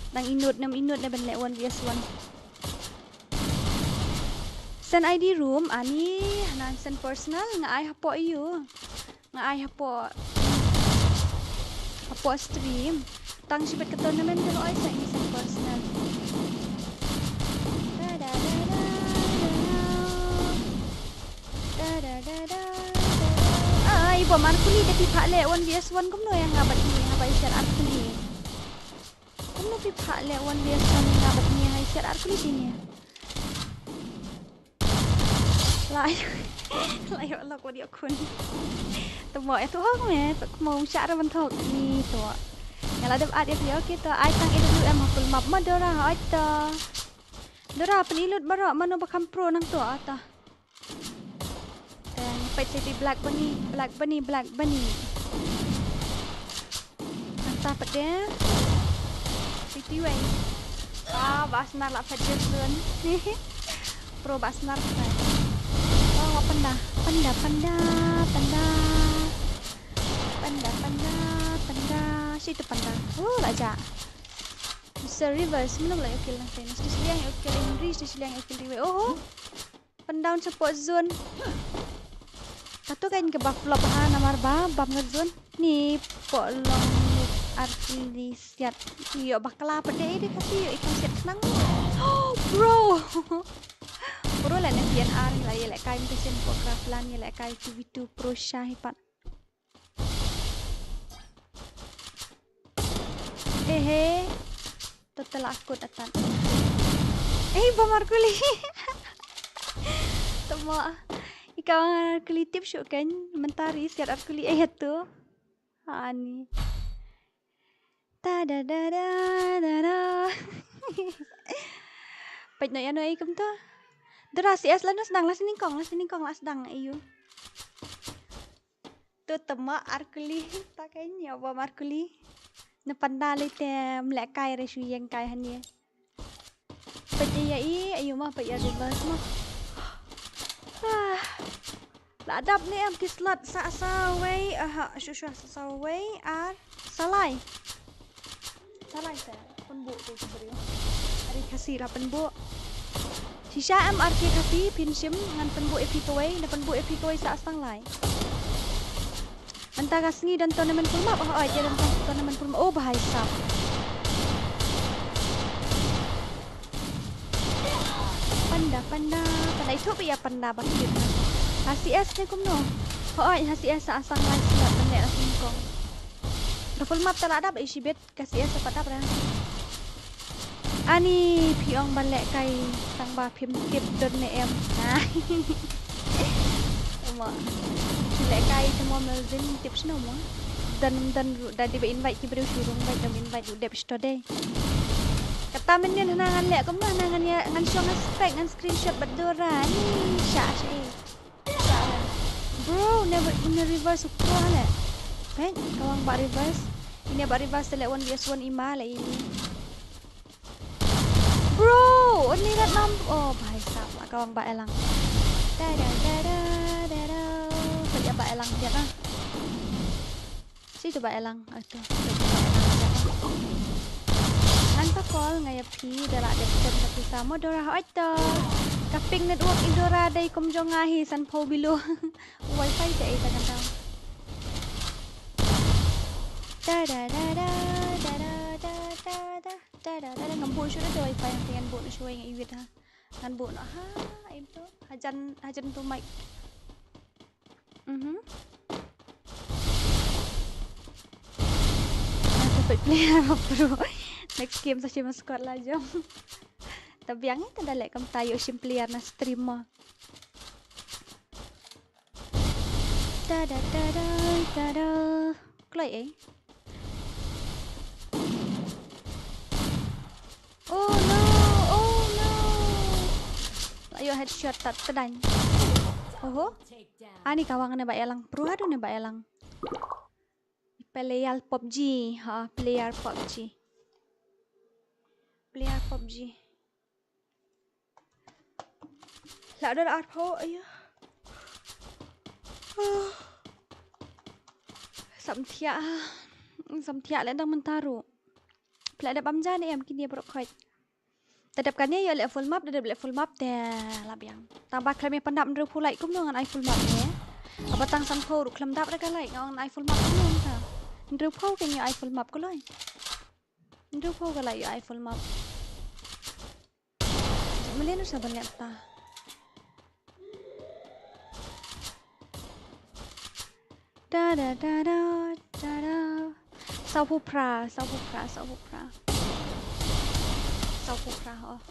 Nang inut nam inut na ban leh one V S one. Send I D room, ani, hana send personal, nga ai hapoh you. Nga ai hapoh, hapoh stream. Tang shibit ka tournament ka lo ai sa ini sa personal. Da da da da da da. Da da da da da da. Ah, iba mar kuli da phi phah leh one V S one kumno ïa nga bad ni nga ba i share ar kuli. Kumno phi phah leh one V S one ïa nga bad ni ha i share ar kuli ni. Lai. Lai ïoh lok wad ïoh khun. Te mo eh tu hok me, tu mo shah ra ban thok ni tu. Nga la dep at ïa phi, okay tu. Ai tang A W M ha full map ma Dora ha oi tu. Dora pyn ilut baroh mano ba kham pro nang tu ata. Te peit sa ti Black Bunny, Black Bunny, Black Bunny. Nangta pat de. Piti wei. Ah, ba snar la phet zone. Pro ba snar phet. Oh, wa panda, panda, panda, panda. Panda, panda, panda. Situ panda. Oh, la ja. Mister Rivers, mano la ïoh kill nangte. Mister Shiliang ïoh kill Henry, Mister Shiliang ïoh kill Riwe. Oh, ho. Pyndown support zone. Kato kan kaba flop ha namar ba bam ngat zone. Ni poh long ni artylli siat. Ïoh bakla pat de de Khasi ïoh ikham siat khnang. Bro. Bro la ne P N R la ïa lehkai mte sien poh graph lan ïa lehkai two v two pro sha hi pat. Ehe. Total akut atan. Eh, ba mar kuli. Tama. Ika mar kuli tip shu kan mentari siat ar kuli eh tu. Ani. Ta da da da da da. Peit no ya no ai kum tu. Dera C S la no sdang la sini kong la sini kong la sdang ayu. Tu tama ar kuli ta ka nya ba mar kuli. Na panda le te mlek kai re shu yeng kai han ye. Peit ya i ayu ma peit ya reverse ma. Ah. La dap ne em ki slot sa sa wei aha shu shu sa sa wei ar salai. Salai sa pynbuh te ki briew. Ari Khasi la pynbuh. Shisha em ar ki Khasi phin shim ngan pynbuh ïa phi kawei na pynbuh ïa phi kawei sa sang lai. Mynta ka sngi don tournament full map oh oi don tournament full map oh bahai sap. Panda panda panda itu pia panda bakit. H C S ne kumno. Oh oi H C S sa sang lai sila pende la singkong. Ka full map ta la dap isi bit. Ka C S sa pat dap ra. Ani phi ong ba leh kai tang ba phim tip don ne em. Uma. Leh kai tang mo Melvin tip sno mo. Dan dan da di ba invite ki briew shu rung bai dam invite u dep sto de. Kata men ngan hana ngan leh kumno hana ngan ya ngan shong ngan spek ngan screenshot bad dora ni sha sha. Bro, never gonna reverse ukto hale. Peng, kawang ba reverse. Ini ba reverse tele one vs one ima le ini. Bro, ini rat nam. Oh, bhai sab la kawang ba elang. Da da da da da da. Kaya ba elang dia ah. Situ ba elang. Itu. Situ ba elang dia ah. An ta call nga ïa phi da la dep send ka pisa mo Dora hoi to. Ka ping network i Dora dei kum jong nga hi san phew below. Wifi te ai ta kan tau. Da da da da da da da da da da da da da. Ngam buh shuh da wifi, ngan buh noh shuh, nga iwit ha. Ngan buh noh ha. Im to hajan hajan to mic. Mhm. Nga sa peit player ba pro. Next game sa shim squad la jong. Ta biang ïa ta da leh kumta ïoh shim player na stream mo. Da da da da da da. Kloi eh. Oh no, oh no. Ayo headshot tat tedang. Oho. Ani kawang ne ba elang. Pruhadu ne ba elang. Player PUBG. Ha, player PUBG. Player PUBG. La dor arphew, ayo. Samthiah. Samthiah le dang mynta ruh. Pla dep am jan em kine bro khoi. Ta dep kane ïoh leh full map, ta dep leh full map te la biang. Tang ba khlem ïa pyndap hynriewphew like kumno ngan ai full map ne. Haba tang sanphew ruh khlem dap re ka like ngan ai full map kumno ta. Hynriewphew kan ïoh ai full map kloi. Hynriewphew ka like ïoh ai full map. Malen sa ban leh ta. Da da da da da da. Sawphew phra, sawphew phra, sawphew phra. Sawphew phra, oh.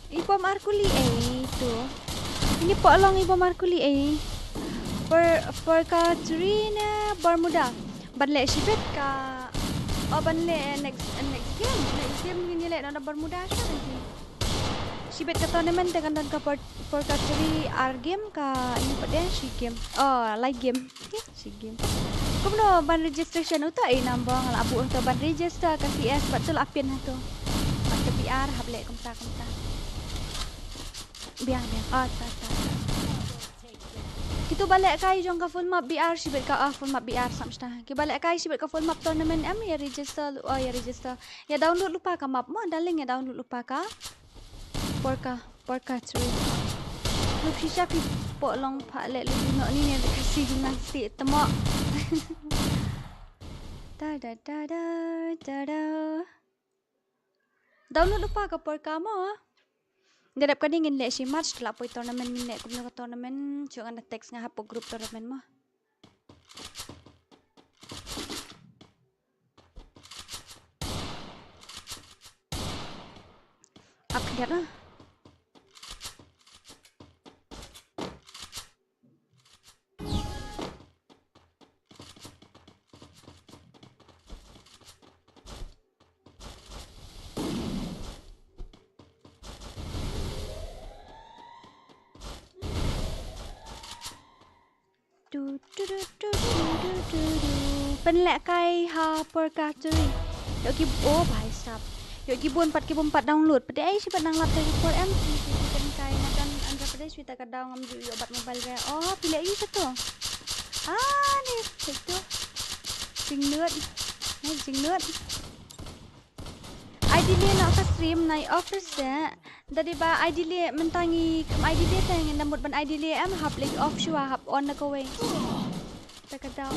I bom ar kuli ei tu. Ini po long i bom ar kuli ei. Per, per ka Trina Bermuda. Ban leh shibit ka. Oh, ban leh next, next game. Next game ngin ïa leh na Bermuda ka lagi. Shibit ka tournament te kan don ka pur-, purgatory ar game ka ïa pat de shi game. Oh, lai game. Shi game. Kumno ban registration uta ei nambong la bu uta ban register ka C S pat tu la pin ha tu. Pat ka B R hap leh kumta kumta. Biang biang. Oh, ta ta ta. Kitu ba lehkai jong ka full map B R shibit ka, ah, full map B R sam shta. Ki ba lehkai shibit ka full map tournament em ïa register, oh, ïa register. Ïa download lypa ka map mo, darling, ïa download lypa ka. Por ka, por ka chui. Lu phi sha phi po long pha leh lu noh ni ne ka si jing nang si temo. Da da da da da da. Download lypa ka por ka mo. Nga dep kane ngin leh shi match, la poi tournament ngin leh kumno ka tournament, shu ngan da text nga ha po group tournament mo. Update ah. Du, du, du. Pynlehkai ha purgatory. Ïoh ki, oh, bhai sab. Ïoh ki bun pat ki bun pat download. Pynte ai shi pat nang lap te ki por em. Ki, ki, ki pynkai na don Andhra Pradesh, wi ta ka daw ngam ju ïoh bat mobile re. Oh, phi leh use to. Ah, ni, use to. Jinglut. Ni jinglut. Ai delay noh ka stream, nai off re se. Da dei ba ai delay mynta ngi kam ai delay te ngin da mut ban ai delay em, hap leit off shuwa hap on na kawei. Ta ka daw.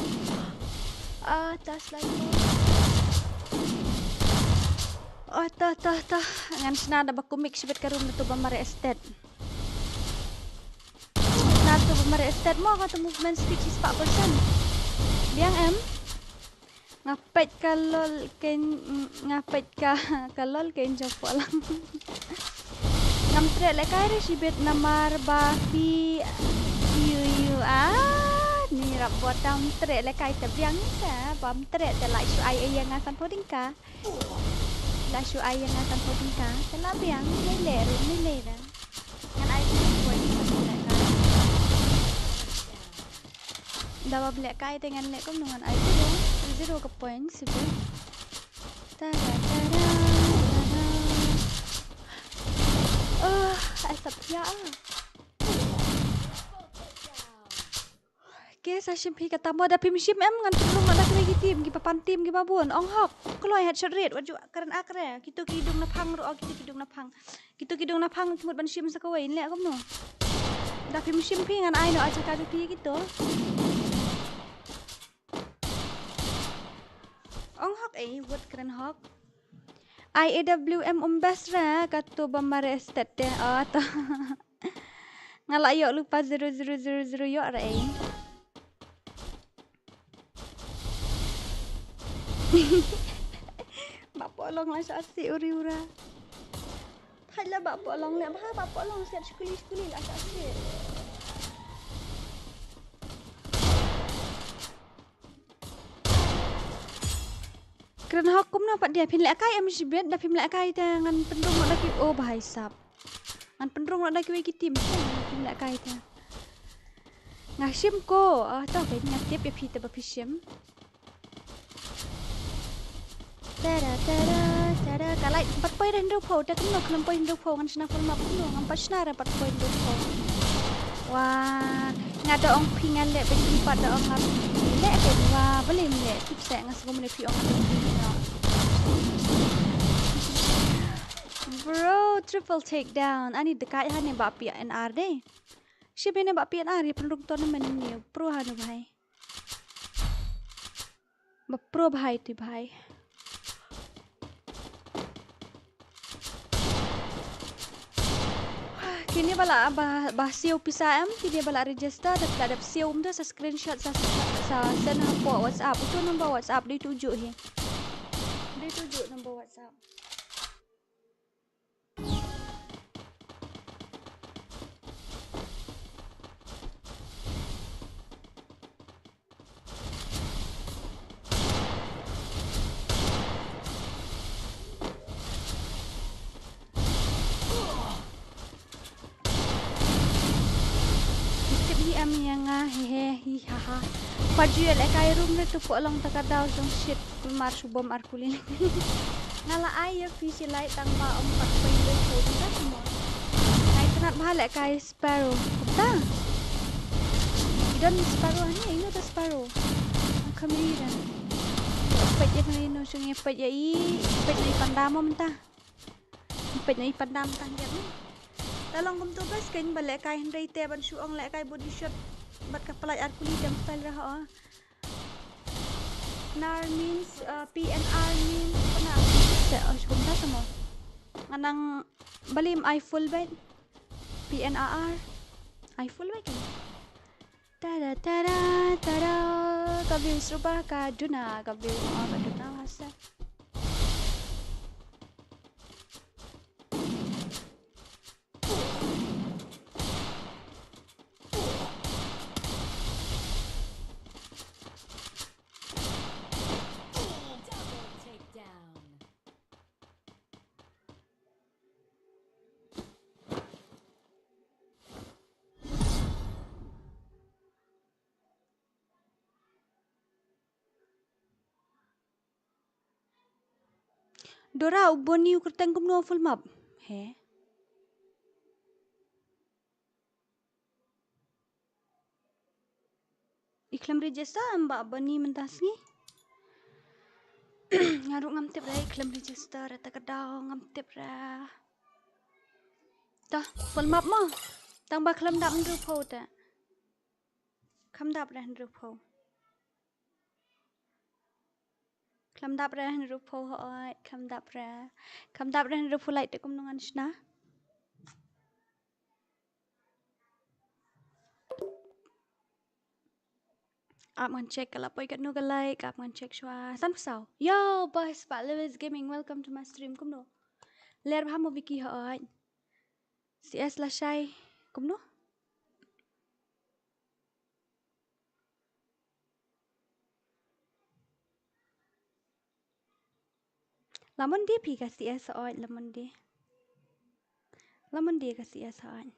Ah, ta slide mo. Oh, ta, ta, ta. Ngan shna da ba kumik shibit ka room na tu ba mareh stet. Na tu ba mareh stet mo ka tu movement speed shi spah percent. Biang em. Nga peit ka lol kein, nga peit ka, ka lol kein jong phalang. Ngam treh lehkai re shibit namar ba phi yu yu ah, ni rap bot dam treh lehkai te biang te, bam treh te la shu ai ïa nga sanphew tyngka. La shu ai ïa nga sanphew tyngka, te la biang, ni leh ruh, ni leh da. Ngan ai ruh point, lehkai. Da ba lehkai te ngan leh kumno ngan ai zero. Zero ka point, sibuk. Ta da ta da ta da. Oh, ai sap ya ah. Ke sa shim phi kata mo, da phim shim em, ngan pynrung noh da kiwei ki team, kiba pan team kiba bun. Ong hok. Kloi headshot rate, wat ju kren akre. Kito ki dung na phang ruh, kito ki dung na phang. Kito ki dung na phang ki mut ban shim sa kawei, leh kumno. Da phim shim phi, ngan ai noh ai jaka jong phi kito. Ong hok ei, wat kren hok. I A W M um best ra, kato ba mare estet te. Oh, to. Nga la ïoh lypa zero zero zero zero ïoh ra ei. Bah Pohlong la sha asi uri ura. Thait la Bah Pohlong le, bah Bah Pohlong siat skuli skuli la sha asi. Kren hok kumno pat dia, phin lehkai em shibit, da phim lehkai te ngan pynrung noh da ki, oh bhai sab. Ngan pynrung noh da kiwei ki team, te ngan phim lehkai te. Nga shim ko, ah, to, peit nga tip ïa phi te ba phi shim. Tada, tada, tada, ka light, pat poi da hynriewphew, te kumno khlem poi hynriewphew, ngan shna full map kumno, ngam pat shna re pat poi hynriewphew. Wah, nga da ong phi ngan leh, peit phi pat da ong ngam leh, peit, wah, balei ym leh, tip seh, nga sngewbha ne phi ong nga da ong phi nga. Bro, triple takedown. Ani dekai ha ne ba P N R de. Shi bine ba P N R ïa pynrung tournament ne, pro ha ne bhai. Ba pro bhai ti bhai. Kine ba la ba, ba siew pisa em, kine ba la register, da pla dep siew um da sa screenshot sa, sa, sa send hapoh WhatsApp. Uto number WhatsApp dei tu uju hi. Dei tu uju number WhatsApp. Tip hi am ïa nga, he he, hi ha ha. Pat ju ïa lehkai room re tu poh long ta ka daw jong shit. Mar shu bom ar kuli. Nga la ai ïa phi shi light tang ba ym pat poi hynriewphew kumta kumno. Nga itynnad bha lehkai Sparrow. Kumta. I don Sparrow hangne, ino ta Sparrow. Ang khamri dan. Peit ïa phi ino shong ïa peit ïa i, peit ïa i panda mo mynta. Peit ïa i panda mynta ngiat mo. Ta long kumto guys, kein ba lehkai hynrei te ban shu ong lehkai body shot bad ka palaid ar kuli jam style ra ho. Nar means, uh, P N R means pynah. Te, oh, shu kumta mo. Nga nang balim ai full bait. P N R R. Ai full bait kan. Tada, tada, tada. Ka view serupa ka duna, ka view, oh, ka duna wasa. Dora, u Boni u kyrteng kumno full map? He. I khlem register em ba Boni mynta sngi? Nga ruh ngam tip re, i khlem register re, ta ka daw ngam tip re. Ta, full map mo. Tang ba khlem dap hynriewphew te. Khlem dap re hynriewphew. Khlem dap re hynriewphew hooid, khlem dap re. Khlem dap re hynriewphew light te kumno ngan shna. Ap ngan check ka la poi katno ka light, ap ngan check shuwa. Sanphew saw. Yo, boys, Pat Lewis Gaming, welcome to my stream. Kumno? Ler bha mo Vicky hooid. C S lashai. Kumno? Lamon die phi ka C S hooid, lamon die. Lamon die ka C S hooid.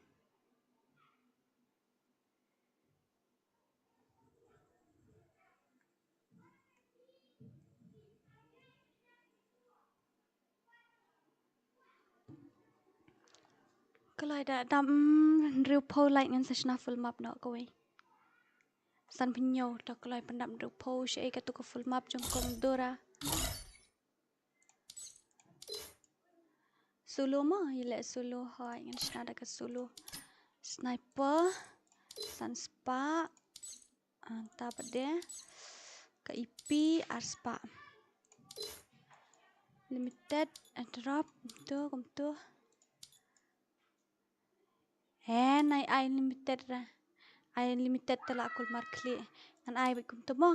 Ka lai da dam, mm, hynriewphew light ngan sa shna full map noh kawei. San pynñiew, to kloi pyndap hynriewphew, shaei katu ka full map jong kong Dora. Solo mo, ïaleh solo, hooid, ngan shna da ka solo. Sniper, san spah, ah, ta pat de, ka E P, ar spah. Limited, airdrop, kumto, kumto. He, nai ai limited ra. Ai limited te la kulmar khlieh. Ngan ai beit kumto mo.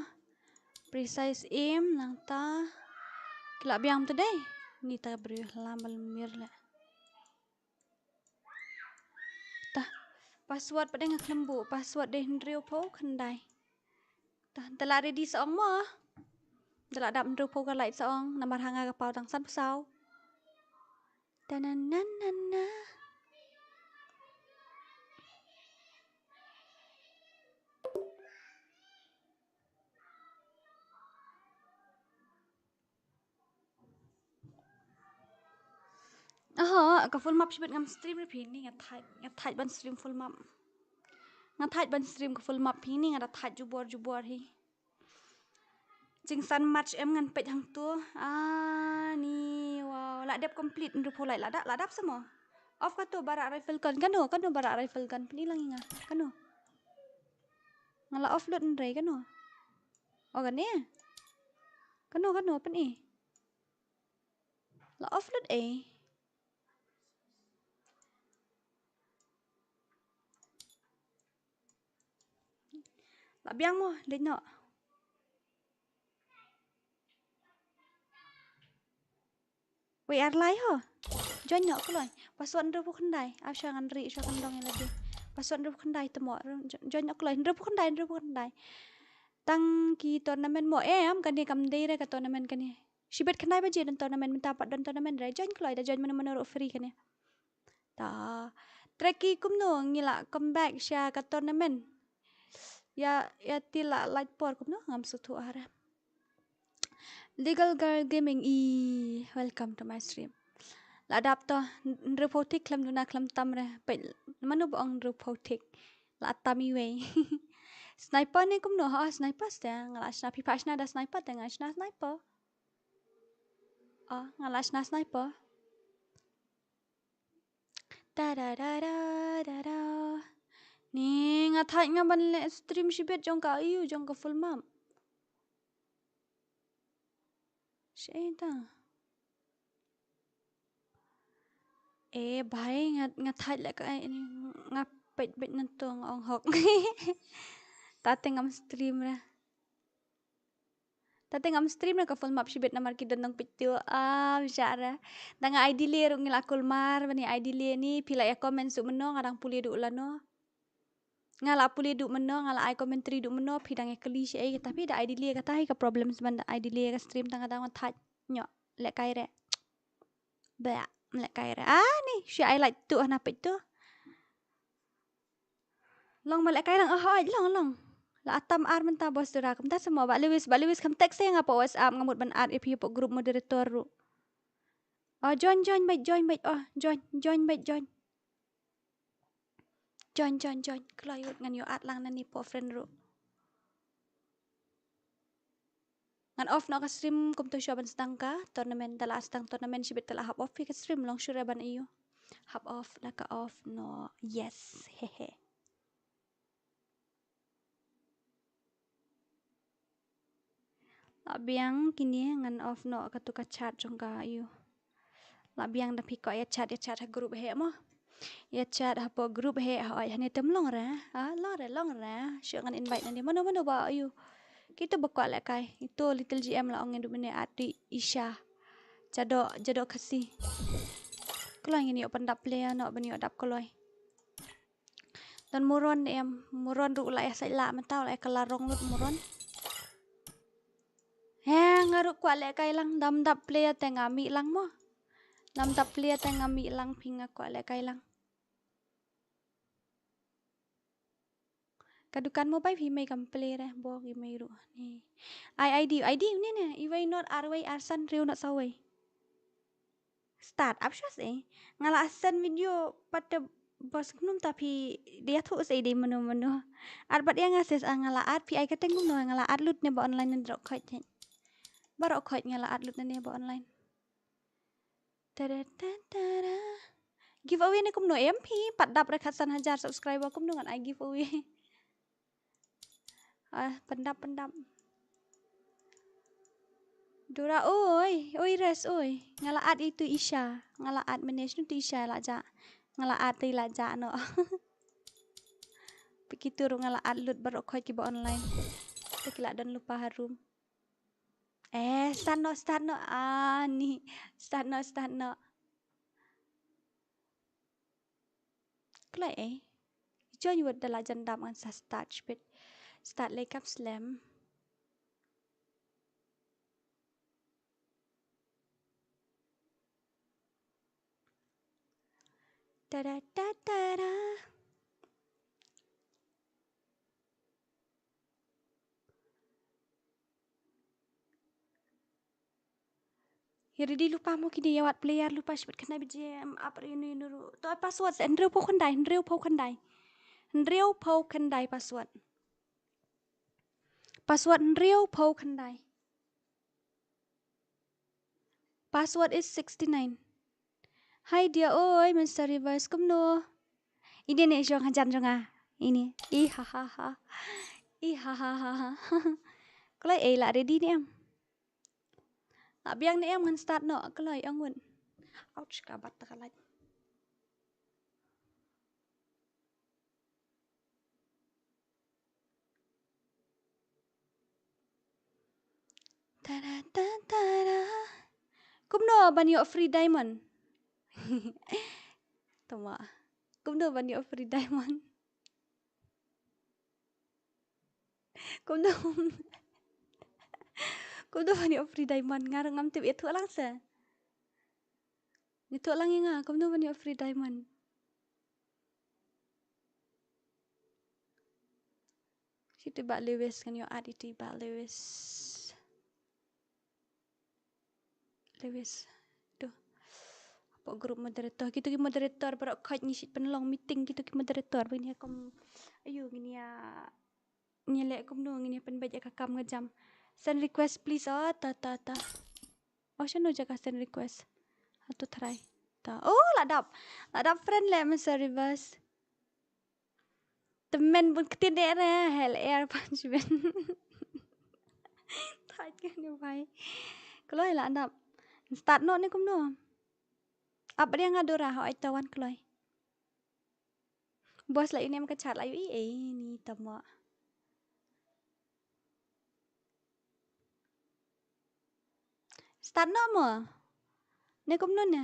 Precise aim, nangta. Ki la biang to dei. Ni ta briew lam bal mir le. Ta. Password pat de nga khlem buh. Password de hynriewphew khyndai. Ta, te la ready sa ong mo. Te la dap hynriewphew ka light sa ong. Namar ha nga ka paw tang sanphew saw. Ta na na na na. Aha, ka full map shibit ngam stream re phi ni, nga thait, nga thait ban stream full map. Nga thait ban stream ka full map phi ni, nga da thait jubor jubor hi. Jingsan match em ngan peit hangto. Ah, ni, wow, la dep complete hynriewphew light, la dap, la dap sa mo. Off kato Barak Rifle Gun, kano, kano Barak Rifle Gun, pyni lang ïa nga, kano. Nga la offload hynrei, kano. Oh, kane. Kano, kano, pyni. La offload eh. La biang mo, leit noh. Wei ar lai ho. Join noh kloi. Password hynriewphew khyndai. Ap sha ngan ri sha kan dong ïa lade. Password hynriewphew khyndai te mo. Jo-, join noh kloi. Hynriewphew khyndai, hynriewphew khyndai. Tang ki tournament mo em, kane kam dei re ka tournament kane. Shibit khyndai baje don tournament, mynta pat don tournament re. Join kloi, da join mano mano ruh free kane. Ta. Treki kumno ngi la come back sha ka tournament. Ïa, ïa ti la lait por kumno ngam sngewthuh ha re. Legal Girl Gaming i, welcome to my stream. La dap to, hynriewphew tick khlem duna khlem tam re. Peit, mano ba ong hynriewphew tick. La tam iwei. Sniper ne kumno, ha, sniper ste, nga la shna, phi pha shna da sniper te nga shna sniper. Ah, nga la shna sniper. Da da da da da da. Ni nga thait nga ban leh stream shibit jong ka ayu jong ka full map. Shi ta. Eh, bhai, nga, nga thait leh ka, eh, ni, nga peit beit ngan to nga ong hok. Ta te ngam stream re. Ta te ngam stream re ka full map shibit namar ki don nong peit tu. Ah, bishara. Da nga ai delay ruh ngi la kulmar, bani ai delay ni, phi la ïa comment suk mynno, nga dang pule duh lano. Nga la pule duh mynno, nga la ai commentary duh mynno, phi dang ïa kylli shi ei, kata phi da ai delay kata hi ka problem sban da ai delay ka stream tang ka dang thait ñiuh lehkai re. Ba, lehkai re. Ah, ni, shi ai like tu hana peit tu. Long ma lehkai lang, oh, hoi, long, long. La atam ar mynta boss dura, kumta sa mo, ba Lewis, ba Lewis kam text ïa nga pa WhatsApp, nga mut ban add ïa phi pa group moderator ruh. Oh, join, join, bait, join, bait, oh, join, join, bait, join. Join, join, join. Kloi ut ngan ïoh add lang nangne pa friend ruh. Ngan off noh ka stream kumto shuwa ban sdang ka tournament, da la sdang tournament shibit te la hap off ïa ka stream long shuh re ban ïoh. Hap off, la ka off noh. Yes. Hehe. La biang kine ngan off noh katu ka chat jong ka ïoh. La biang da phi kwah ïa chat, ïa chat ha group heh mo. Ïa chat hapoh group heh, hooid, hane tem long re. Ha, long re, long re. Shu ngan invite nangne. Mano, mano ba ayu. Kito ba kwah lehkai. Ito Little G M la ong ngan duh mynne ati Isha. Jadok, jadok Khasi. Kloi ngin ïoh pyndap player noh ban ïoh dap kloi. Don Muron em, Muron ruh u la ïa sait lah mynta u la ïa kylla rong lut Muron. He, nga ruh kwah lehkai lang, dam dap player te nga mih lang mo. Dam dap player te nga mih lang phi nga kwah lehkai lang. Ka dukan mobile phi mei kam play re, bo ki mei ruh ni. Ai I D, I D ni ne, iwei not arwei arsan riew not sawei. Start up shas eh. Nga la send video pat te Boss, kumno mynta phi, dei ïathuh sa dei mano mano. Ar bad ïa nga sis, ah, nga la add, phi ai kyrteng kumno, nga la add lut ne ba online ne baroh khoit. Baroh khoit nga la add lut ne ba online. Tada tada. Giveaway ne kumno em phi, pat dap re khatsan hajar subscriber, kumno ngan ai giveaway. Ah, pyndap, pyndap. Dora, oi, oi, Res, oi. Nga la add itu Isha. Nga la add, mynne shano tu Isha la jah. Nga la add te la jah noh. Phi kito ruh nga la add lut baroh khoit kiba online. Te ki la don lypa harum. Eh, start noh, start noh. Ah, ni. Start noh, start noh. Kloi eh. Join wut da la jan dap ngan sa start shipit. Start lei kam slem. Tada tada tada. Hi ready lypa mo kine ïa wat player lypa shibit khyndai biji em ap ri nu nu ru. To password se hynriew phew khyndai, hynriew phew khyndai. Hynriew phew khyndai password. Password hynriew phew khyndai. Password is sixty-nine. Hi dear, oi, Mister Reverse, kumno? Ini ne shong hajan jong nga. Ini. I ha ha ha. I ha ha ha ha. Kloi ei la ready ne em. La biang ne em ngan start noh kloi ong wut. Ouch, ka bat ta ka light. Tada tada tada. Kumno ban ïoh free diamond? Tama. Kumno ban ïoh free diamond? Kumno? Kumno ban ïoh free diamond? Nga ruh ngam tip, ïathuh lang se. Ïathuh lang ïa nga, kumno ban ïoh free diamond? Shi tu Bah Lewis, ngan ïoh add ïa tu Bah Lewis. Lewis. Tu. Hapoh group moderator. Kito ki moderator baroh khoit ngi shu pynlong meeting kito ki moderator ba ngin ïa kum. Ayu ngin ïa, ngin ïa leh kumno, ngin ïa pynbeit ïa ka kam ka jam. Send request please. Oh, ta ta ta. Oh, shano jaka send request? Hato try. Ta. Oh, la dap. La dap friend leh, Mister Reverse. Tymmen bun ktien de re, hell air punishment. Thait ka ne bhai. Kloi la dap. Start noh ne kumno? Ap ria nga Dora, ha oi ta wan kloi. Boss la ïa nem ka chat la ïa i ei ni tama. Start noh mo. Ne kumno ne?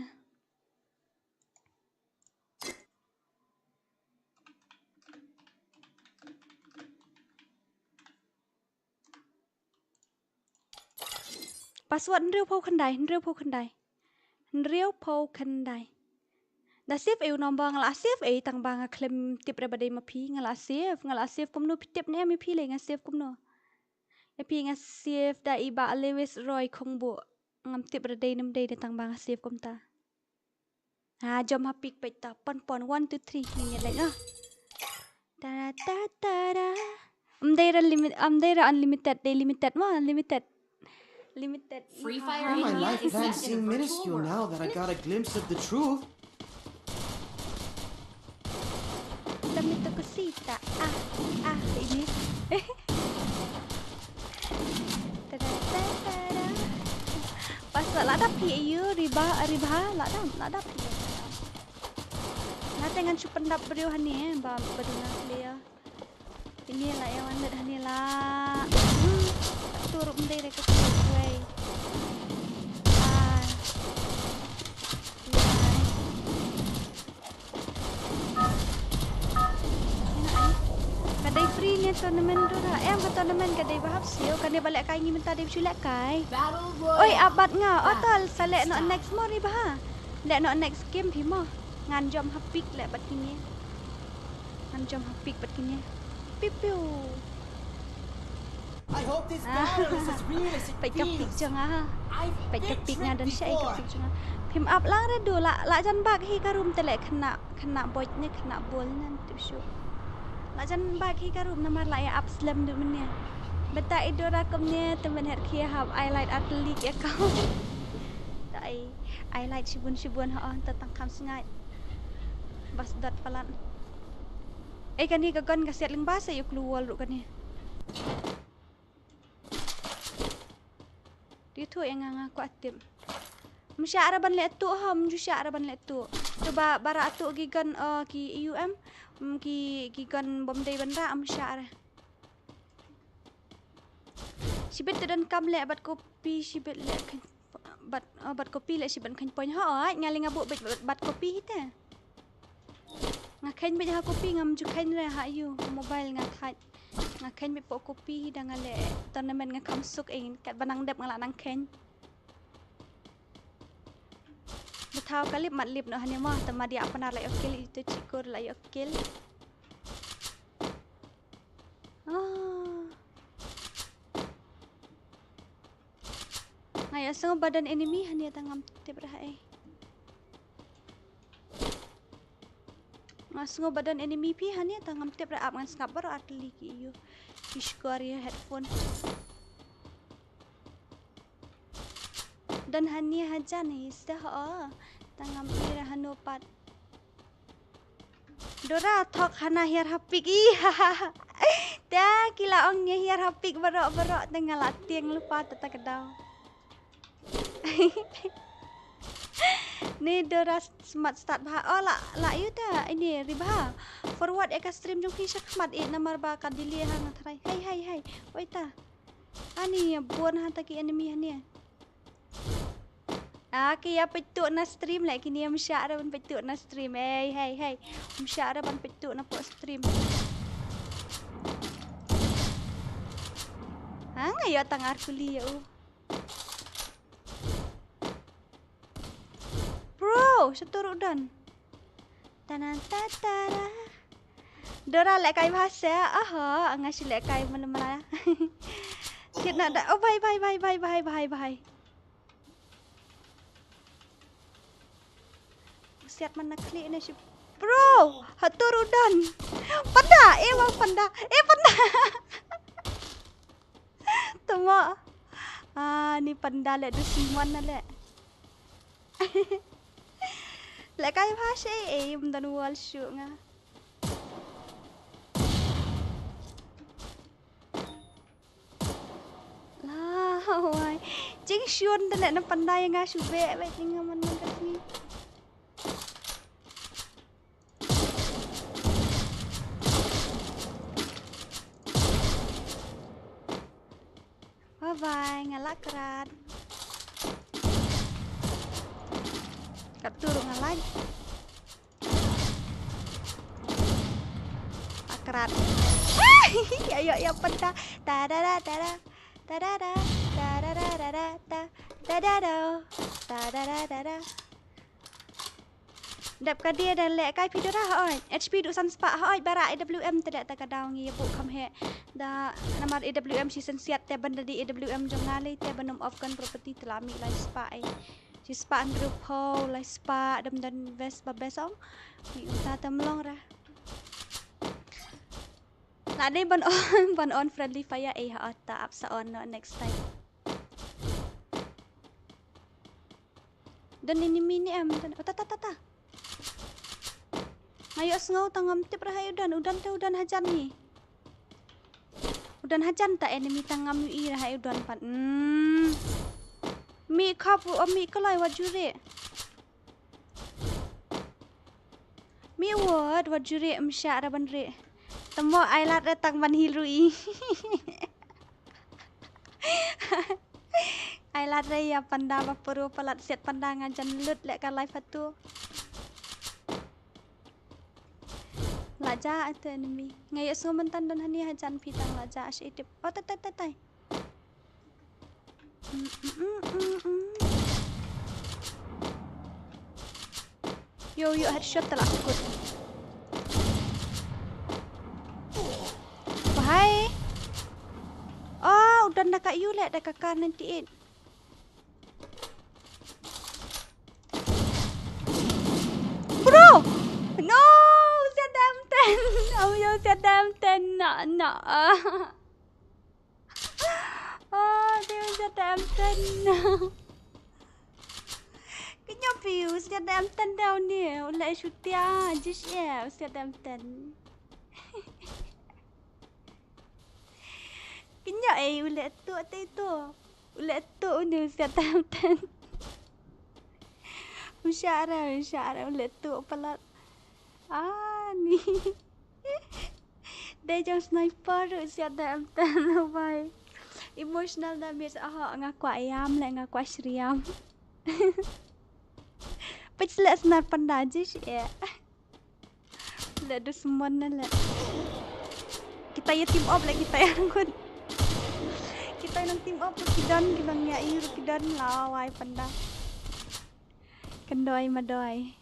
Password hynriew phew khyndai, hynriew phew khyndai. Hynriew phew khyndai. Da save ei u number, nga la save ei tang ba nga khlem tip re ba dei ma phi, nga la save, nga la save kumno phi tip ne em ïa phi lei nga save kumno. Ïa phi nga save da i Bah Lewis Roy Khongbuh. Ngam tip re dei ne ym dei, dei tang ba nga save kumta. Ha, jom ha pick peit ta, pon pon, one, two, three, ngin ïa leit noh. Ta ta ta ta. Ym dei re limit, ym dei re unlimited, dei limited mo, unlimited. Limited. Free Fire. My life plan seem minuscule now that I got a glimpse of the truth. Lam itu ku sita. Ah, ah, ini. Tada, tada, tada. Password la dap phi ayu, Riba, Riba, la dap, la dap phi. Nga te ngan shu pyndap briew hangne, eh, ba, ba duna player. Ini la ïa wan lut hangne la. Hmm, tu ruh ym dei re ka tu wei. Ah. Ka dei free ne tournament tu da. Em ka tournament ka dei ba hap siew, kane ba lehkai ngi mynta dei ba shu lehkai. Battle Royale. Oi, abat nga. Oh, tol, sa leh noh next mo ri ba ha. Leh noh next game phi mo. Ngan jom ha pick leh bad kine. Ngan jom ha pick bad kine. Piu piu. I hope this Ah. battle is as real as it Peit ka pik feels. Jong nga ha. I've Peit ka been pik nga tricked don sha ei ka before. Pik jong nga. Phim ap lang re du la la jan bak hi ka room te le khynnah khynnah boit ne khynnah bol ne tip shu. La jan bak hi ka room namar la ïa ap slem du mynne. Beta i Dora kumne te men her khia hap ai light at lik ïa ka. Ta ai ai light shibun shibun ha on ta tang kham sngai. Bas dot palat. Ei kani ka gun ka siat lyngba sa ïa klu wall ruh kani. Di tu ïa nga nga kwah tip. Msha ara ban leh tu ha mju sha ara ban leh tu. Tu ba bara tu ki gun uh, ki U M mm, ki ki gun bom dei ban ra msha ara. Shibit tu don kam leh bat kopi shibit leh kan bat uh, bat kopi leh shibit kan point ha oi nga leh nga bu bit bat, bat kopi hite. Nga khein bit ha kopi ngam ju khein re ha yu mobile nga thait. Nga khein bit po kopi da nga le tournament nga kham suk ing kat banang dep nga la nang khein. Bethaw kalip mat lip no hane mo tama dia panar la yok kill itu cikur la yok kill. Ah. Nga ïa sngew ba don enemy hane ta ngam tip rah eh. Nga sngew ba don enemy phi hane ta ngam tip rah ap ngan sngap baroh artylli ki ïu. Ki shkor ïa headphone. Don hane hajan hi sda ho. Ta ngam ïa rah hano pat. Dora thok hana hiar hapik i. Ta ki la ong ïa hiar hapik baroh baroh te nga la tieng lypa ta ta ka daw. Ni Dora smart start bha. Oh la la yu ta ini ri bha. Forward ïa ka stream jong phi sha khmat i namar ba ka delay ha nga tharai. Hai hai hai. Oi ta. Ani bun ha ta ki enemy hane. Ah, ki ïa peit tu na stream leh kini ym shah ra ban peit tu na stream. Hey hey hey. Ym shah ra ban peit tu na po stream. Ha nga ïa tang ar kuli ïa u. Bro, satu ruh don. Tana ta ta ra. Dora leh kai bha se. Aha, nga shi leh kai mana mana. Kit na da. Oh bye bye bye bye bye bye bye. Siat man na klik ne shi. Bro, hatur udan. Panda, eh wang panda. Eh panda. Tama. Ah, ni panda leh du simon na leh. Leh kai bha shi eh, eh, ym don wall shoot nga. La, wai. Jing shun da leh na panda ïa nga shu beh, beh jing nga man man ka sngi. Bye bye, nga la krat. Kat tu ruh nga la. Akrat. Ayo, ayo, penta. Ta da da da da. Ta da da. Ta da da da da. Ta da da da. Ta da da da da. Dep ka dia da leh kai phi Dora hoi. H P du san spah hoi bara A W M te da ta ka daw ngi bu kham he. Da namar A W M shi san siat te ban da di A W M jong nga lei te ban um off gun property te la mi lai spah ai. Shi spah hynriew phew, lai spah, dam don best ba best ong. Ni uta tam long ra. La dei ban on, ban on friendly fire eh ha ta ap sa on no next time. Don enemy ni em, don. Oh, ta ta ta ta. Nga ïoh sngew tang ngam tip ra ha udan, udan te udan hajan ni. Udan hajan ta enemy tang ngam ïohi ra ha udan pat. Hmm. Mi khap u, oh, mi kalai wat jure. Mi wat, wat jure em sha ra ban re. Tamo ai lad re tang ban hil rui. Ai lad re ïa panda ba puru palat siat panda nga jan lut leh ka live hatu. La ja ate enemy. Nga ïa sngew myntan don hani hajan phi tang la ja ash itip. Oh tai tai tai tai. Mm, mm, mm, mm, mm. Yo yo headshot ta la kut. Bye. Oh. Ka ïu leh da ka kar ninety-eight. Bro! No! Siat da M ten! Ym ïoh siat da M ten. Na, na. Ah, dei u siat da M ten. Kynjoh phi u siat da M ten da une. U leh shutia, jish e, u siat da M ten. Kynjoh ei u leh tuh te tuh. U leh tuh une u siat da M ten. U shah re, u shah re, u leh tuh palat. Ah, ni. Dei jong sniper ruh siat da M ten, oh bai. Emotional damage, ah, nga kwah ïam leh, nga kwah shriam. Peit leh sniper da jish e. Leh dusmon na leh. Kita ïa team up leh, kita ïa rngut. Kita ïa nang team up ruh ki don, ki nang ïa i ruh ki don, la wai panda. Kan doi ma doi.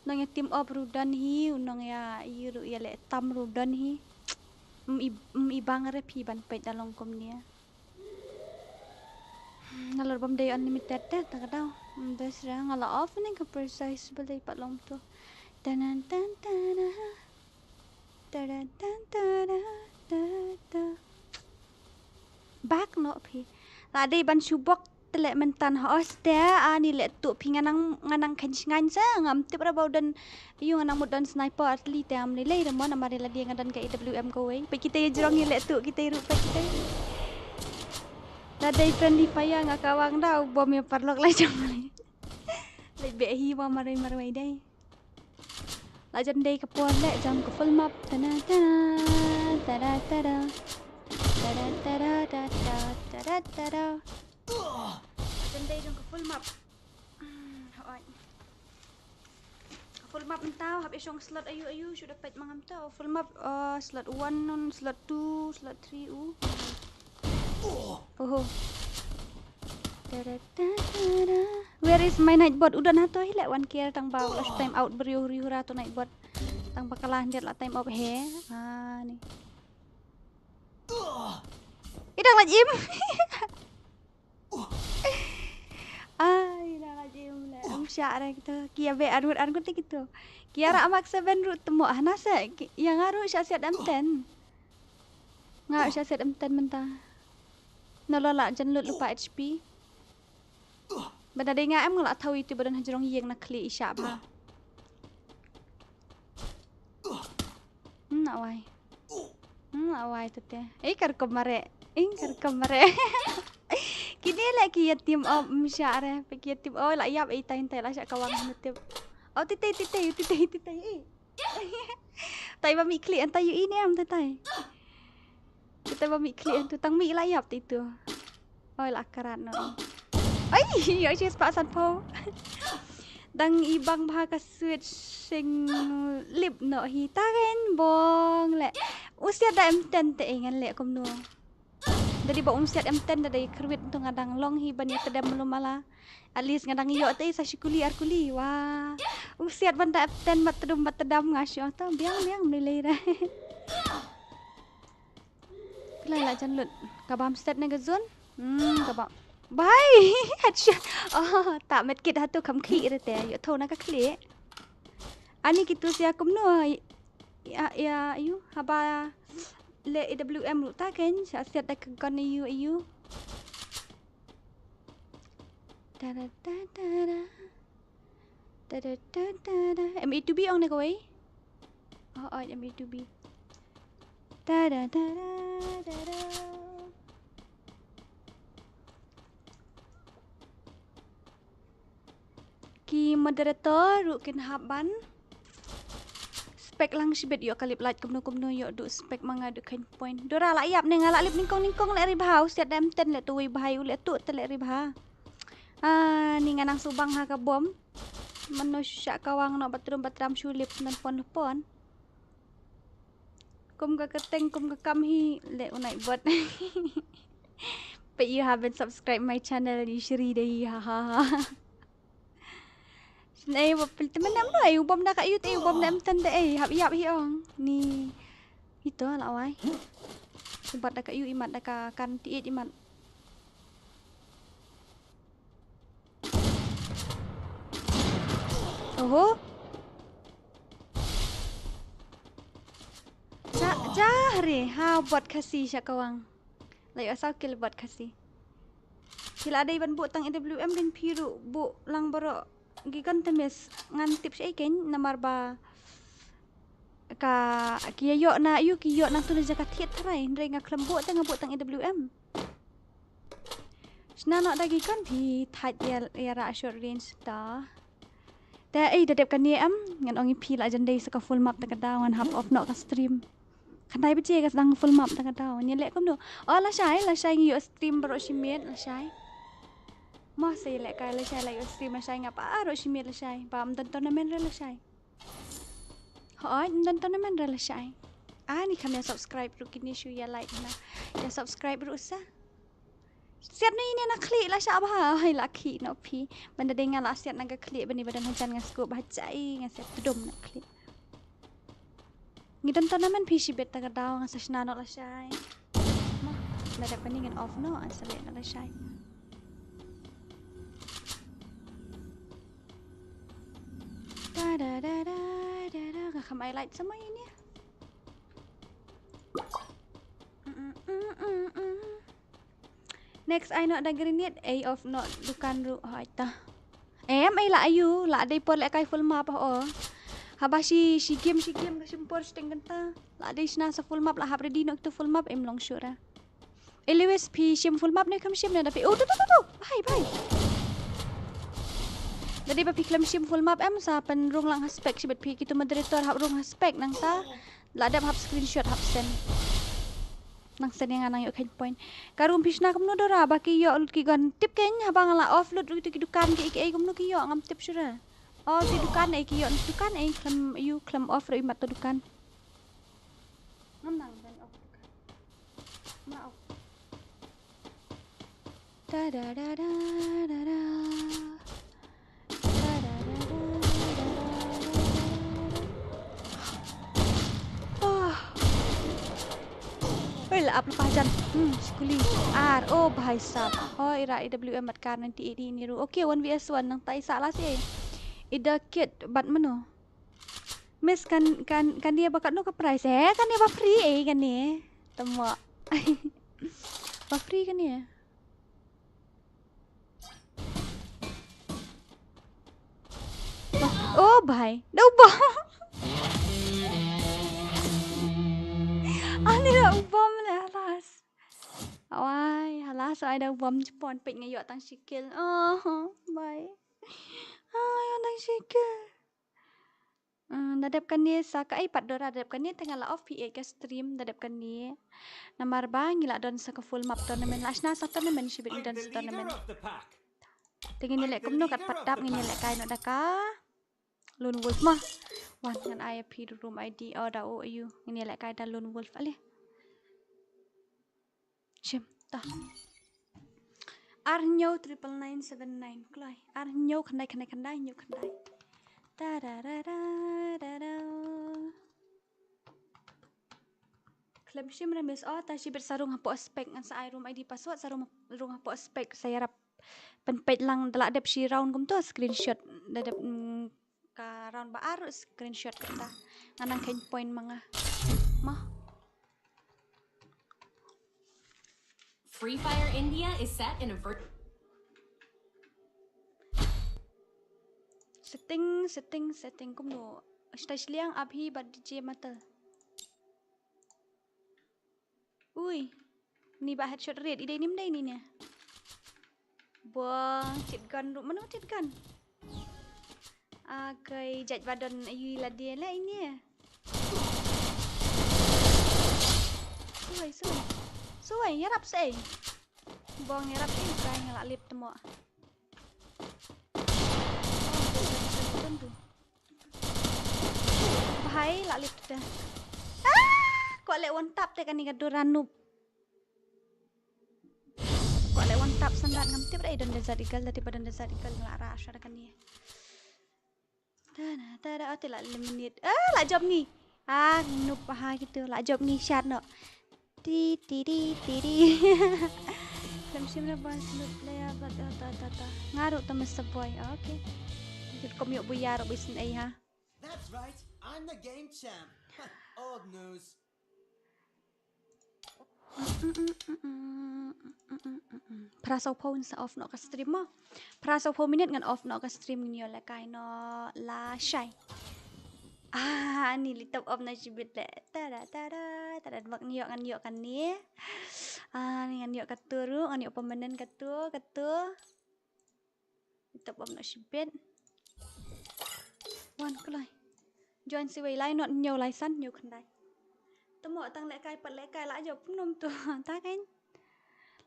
Nang ïa team up ruh don hi, u nang ïa i ruh ïa leh tam ruh don hi. Ym i, ym i bang re phi ban peit da long kumne. Nga lor bam dei unlimited te, ta ka daw. Ym dei sra, nga la off ne ka precise ba dei pat long to. Tan tan tan tan. Tan tan tan tan tan. Bak noh phi. La dei ban shu bok te leh mynta ha os te, ani leh tuh phi, nga nang, nga nang khein shngain sa, ngam tip ra ba u don, ïu, nga nang mut don sniper, at least te ngam lei lei re mo, namar ïa lade nga don ka A W M kawei. Peit kita ïa jrong ïa leh tuh kita ïa ruh peit kita. La dei friendly fire nga kawang da u bom ïa paralok la jong lei. Leit beh hi ba marwei marwei dei. La jan dei ka por leh jong ka full map. Tada tada, tada tada, tada tada, tada tada, tada tada. La jan dei jong ka full map. Hmm, hooid. Ka full map mynta hap ïa shong slot aïu aïu, shu da peit ma ngam tip. Full map, uh, slot one, slot two, slot three u. Oho. Tada tada. Where is my Nightbot? U don hato hi leh, wan kiar tang ba u la shu time out briew riu ra to Nightbot. Tang ba ka la hyndet la time out he. Ah, ni. I dang lait im. Ai, i dang lait im leh. Ym shah re kito. Ki ïa beh arngut arngut te kito. Ki ïa rah mark seven ruh te mo hana se. Ki, ïa nga ruh shah siat M ten. Nga shah siat M ten mynta. Nalor la jan lut lypa H P. Ba da dei nga em nga la thaw ïa itu ba don ha jrong ïing na khlieh i shah bha. Hmm, na wai. Hmm, na wai tu te. Ei, ka rukom mareh. Ei, ka rukom mareh. Kine leh ki ïa team up, ym shah re. Peit ki ïa team up, la ïap ei tai tai la shah kawang na tip. Oh, titei, titei, titei, titei. Ei. Tai ba mih khlieh, tai ïohi ne em, tai tai. Kita ba mih khlieh tu, tang mih la ïap te itu. Oi, la karat noh. Ai, ïoh shi spah sanphew. Dang i bang bha ka switch sing lip noh hi ta kein bong leh. U siat da M ten te ei ngan leh kumno. Da dei ba um siat M ten da dei kyrwit tu nga dang long hi ban ïa tdem lum mala. At least nga dang ïoh te sa shi kuli ar kuli. Wah. U siat ban da M ten mat tdum mat tdam nga shu ta biang biang mlei lei da. Phi la jan lut. Ka bam stet ne ka zone? Hmm, ka bam. Bhai, headshot. Oh, ta medkit hato kham khlieh re te. Ïoh thaw na ka khlieh. Ani kitu sia kumno. Ïa, ïa, ïu, haba leh A W M ruh ta kein, shah siat da ka gun ïu, ïu. Tada, tada, tada. Tada, tada, tada. M A two B ong ne kawei? Oh, oh, M A two B. Tada, tada, tada. Ki moderator ruh kin hap ban spec lang shibit, ïoh ka lip light kumno kumno, ïoh duh spec ma nga duh kein point. Dora la ïap ne nga la lip nyngkong nyngkong leh ri bha, u siat da M ten leh tu wei bha, u leh tu te leh ri bha. Ah, ni nga nang subang ha ka bom. Mano shu shah kawang noh batrum batram shu lip nan pon pon. Kum ka kyrteng kum ka kam hi leh u Nightbot. But you haven't subscribed my channel, you shri dei, ha ha ha. Shin ei ba pil temen em lo, ei u bom da ka ïut, ei u bom da M ten da ei, hap ïap hi ong. Ni. Ito la wai. Bad da ka ïu imat da ka kan tiit imat. Oho. Ja, ja re, ha bot Khasi sha kawang. La ïoh saw kill bot Khasi. Phi la dei ban buh tang A W M kan phi ruh buh lang baroh. Ki kan temes ngan tip sha i ken namar ba ka ki ïoh na ïu ki ïoh nang tu na jaka thied tharai hynrei nga khlem buh te nga buh tang A W M. Shna noh da ki kan phi thait ïa ïa ra short range ta. Te ei da dep kane em ngan ong i phi la jan dei sa ka full map ta ka daw ngan hap off noh ka stream. Khandai baje ka sdang full map ta ka daw. Ngi leh kumno? Oh lashai lashai ngi ïoh stream baroh shi miet lashai. Mo sa ïa leh kai lashai la ïoh stream lashai ngap baroh shi miet lashai. Bam don tournament re lashai. Hooid don tournament re lashai. Ani kham ïa subscribe ruh kine shu ïa like na. Ïa subscribe ruh sa. Siat na ine na khlieh la shah bha hai la khih na phi. Ban da dei nga la siat na ka khlieh bani ba don hajan nga sngewbha jai nga siat tudum na khlieh. Ngi don tournament phi shibit ta ka daw nga sa shna noh lashai. Ma, la dep kane ngan off noh ngan sa leh noh lashai. Da da da da da da nga kham ai light sa mai ine. Mm, mm, mm, mm, mm. Next ai noh da grenade ei off noh dukan ruh hoi ta. Em ei la ayu la dei por leh kai full map ho. Haba shi shi game shi game ka shim por shiteng kynta. La dei shna sa full map la hap ready noh tu full map em long shuh ra. Anyways phi shim full map ne kham shim ne da phi. Oh tu tu tu tu. Bhai bhai. Da dei ba phi khlem shim full map em sa pynrung lang ha spec shibit phi kitu moderator hap rung ha spec nangta. La dep hap screenshot hap send. Nang send ïa nga nang ïoh khein point. Ka room phi shna kumno Dora ba ki ïoh lut ki gun tip khein haba nga la off lut ruh tu ki dukan ki ki ei kumno ki ïoh ngam tip shuh ra. Oh ki dukan ei ki ïoh dukan ei khlem ïu khlem off ruh imat tu dukan. Ngam nang ban off dukan. Ma off. Da da da da da da. Da da da da da da. Ah. Oi la ap lepas jan. Hmm, skuli. Ar. Oh bhai sab. Oh ira A W M mat kar nanti ini ni ru. Okay, one V S one nang tai sa la si. Ida kit bat mano. Miss kan kan kan dia ba katno ka price eh kan dia ba free eh kan dia. Tama. Ba free kan dia. Oh bhai, da u bom. Ani da u bom le halas. Awai, halas ai da u bom chpon pek nga ïoh tang shi kill. Oh bhai. Ai ïoh tang shi kill. Mm, da dep kane sa ka ai pat Dora da dep kane te nga la off P A ka stream da dep kane. Namar ba ngi la don sa ka full map tournament la shna sa tournament shibit ngi don sa tournament. Te ngin ïaleh kumno kat pat dap ngin ïaleh kai noh da ka lone wolf ma. Wan ngan ai phi room I D oh da o ayu ngin ïaleh kai da lone wolf ale. Shim ta. Ar hynñiew triple nine seven nine kloi. Ar hynñiew khyndai khyndai khyndai hynñiew khyndai. Ta ra ra ra ra ra. Khlem shim ra miss oh ta shibit sa rung hapoh spec ngan sa ai room I D password sa rung rung hapoh spec sa ïarap. Pynpeit lang da la dep shi round kumto screenshot da dep mm, ka round ba ar screenshot kata. Ngan nang khein point ma nga. Ma. Free Fire India is set in a vir- Setting, setting, setting kumno. Stai shiliang abhi bad D J Matal. Ui. Ni ba headshot red idai nim dai ni ne. Bong tit gun ruh mano tit gun. Akai jait ba don ayu la dia la ini. Suai suai. Suai yarap sei. Bong yarap sei kai ngalak lip temo. Bhai la lip te. Ah, kwah leh one tap te kani ka Dora noob. Kwah leh one tap sandat ngam tip dei don Desert Eagle da tiba don Desert Eagle la ra shara kani. Tada tada ate la eliminate. Ah, la jop ngi. Ah, noob ha kitu la jop ngi shot no. Ti, ti, ti, ti, ti. Lem shim na boy, slut player, but, uh, ta, ta, ta. Nga ruh ta masa boy. Okay. Jut kom yok buya ruh bisin ai ha. That's right. I'm the game champ. Old news. Phra saw phew sa off noh ka stream mo. Phra saw phew minit ngan off noh ka stream, ngin ïoh lehkai noh la shai. Ah, ani li top off na shibit le. Tada, tada, tada, bak ngan ïoh, ngan ïoh kane. Ah, ngan ïoh katu ruh, ngan ïoh permanent katu, katu. Top off na shibit. Wan kloi. Join siwei lai not hynñiew lai san hynñiew khyndai. Te mo tang lehkai pat lehkai la jop pynnom tu. Ta kan.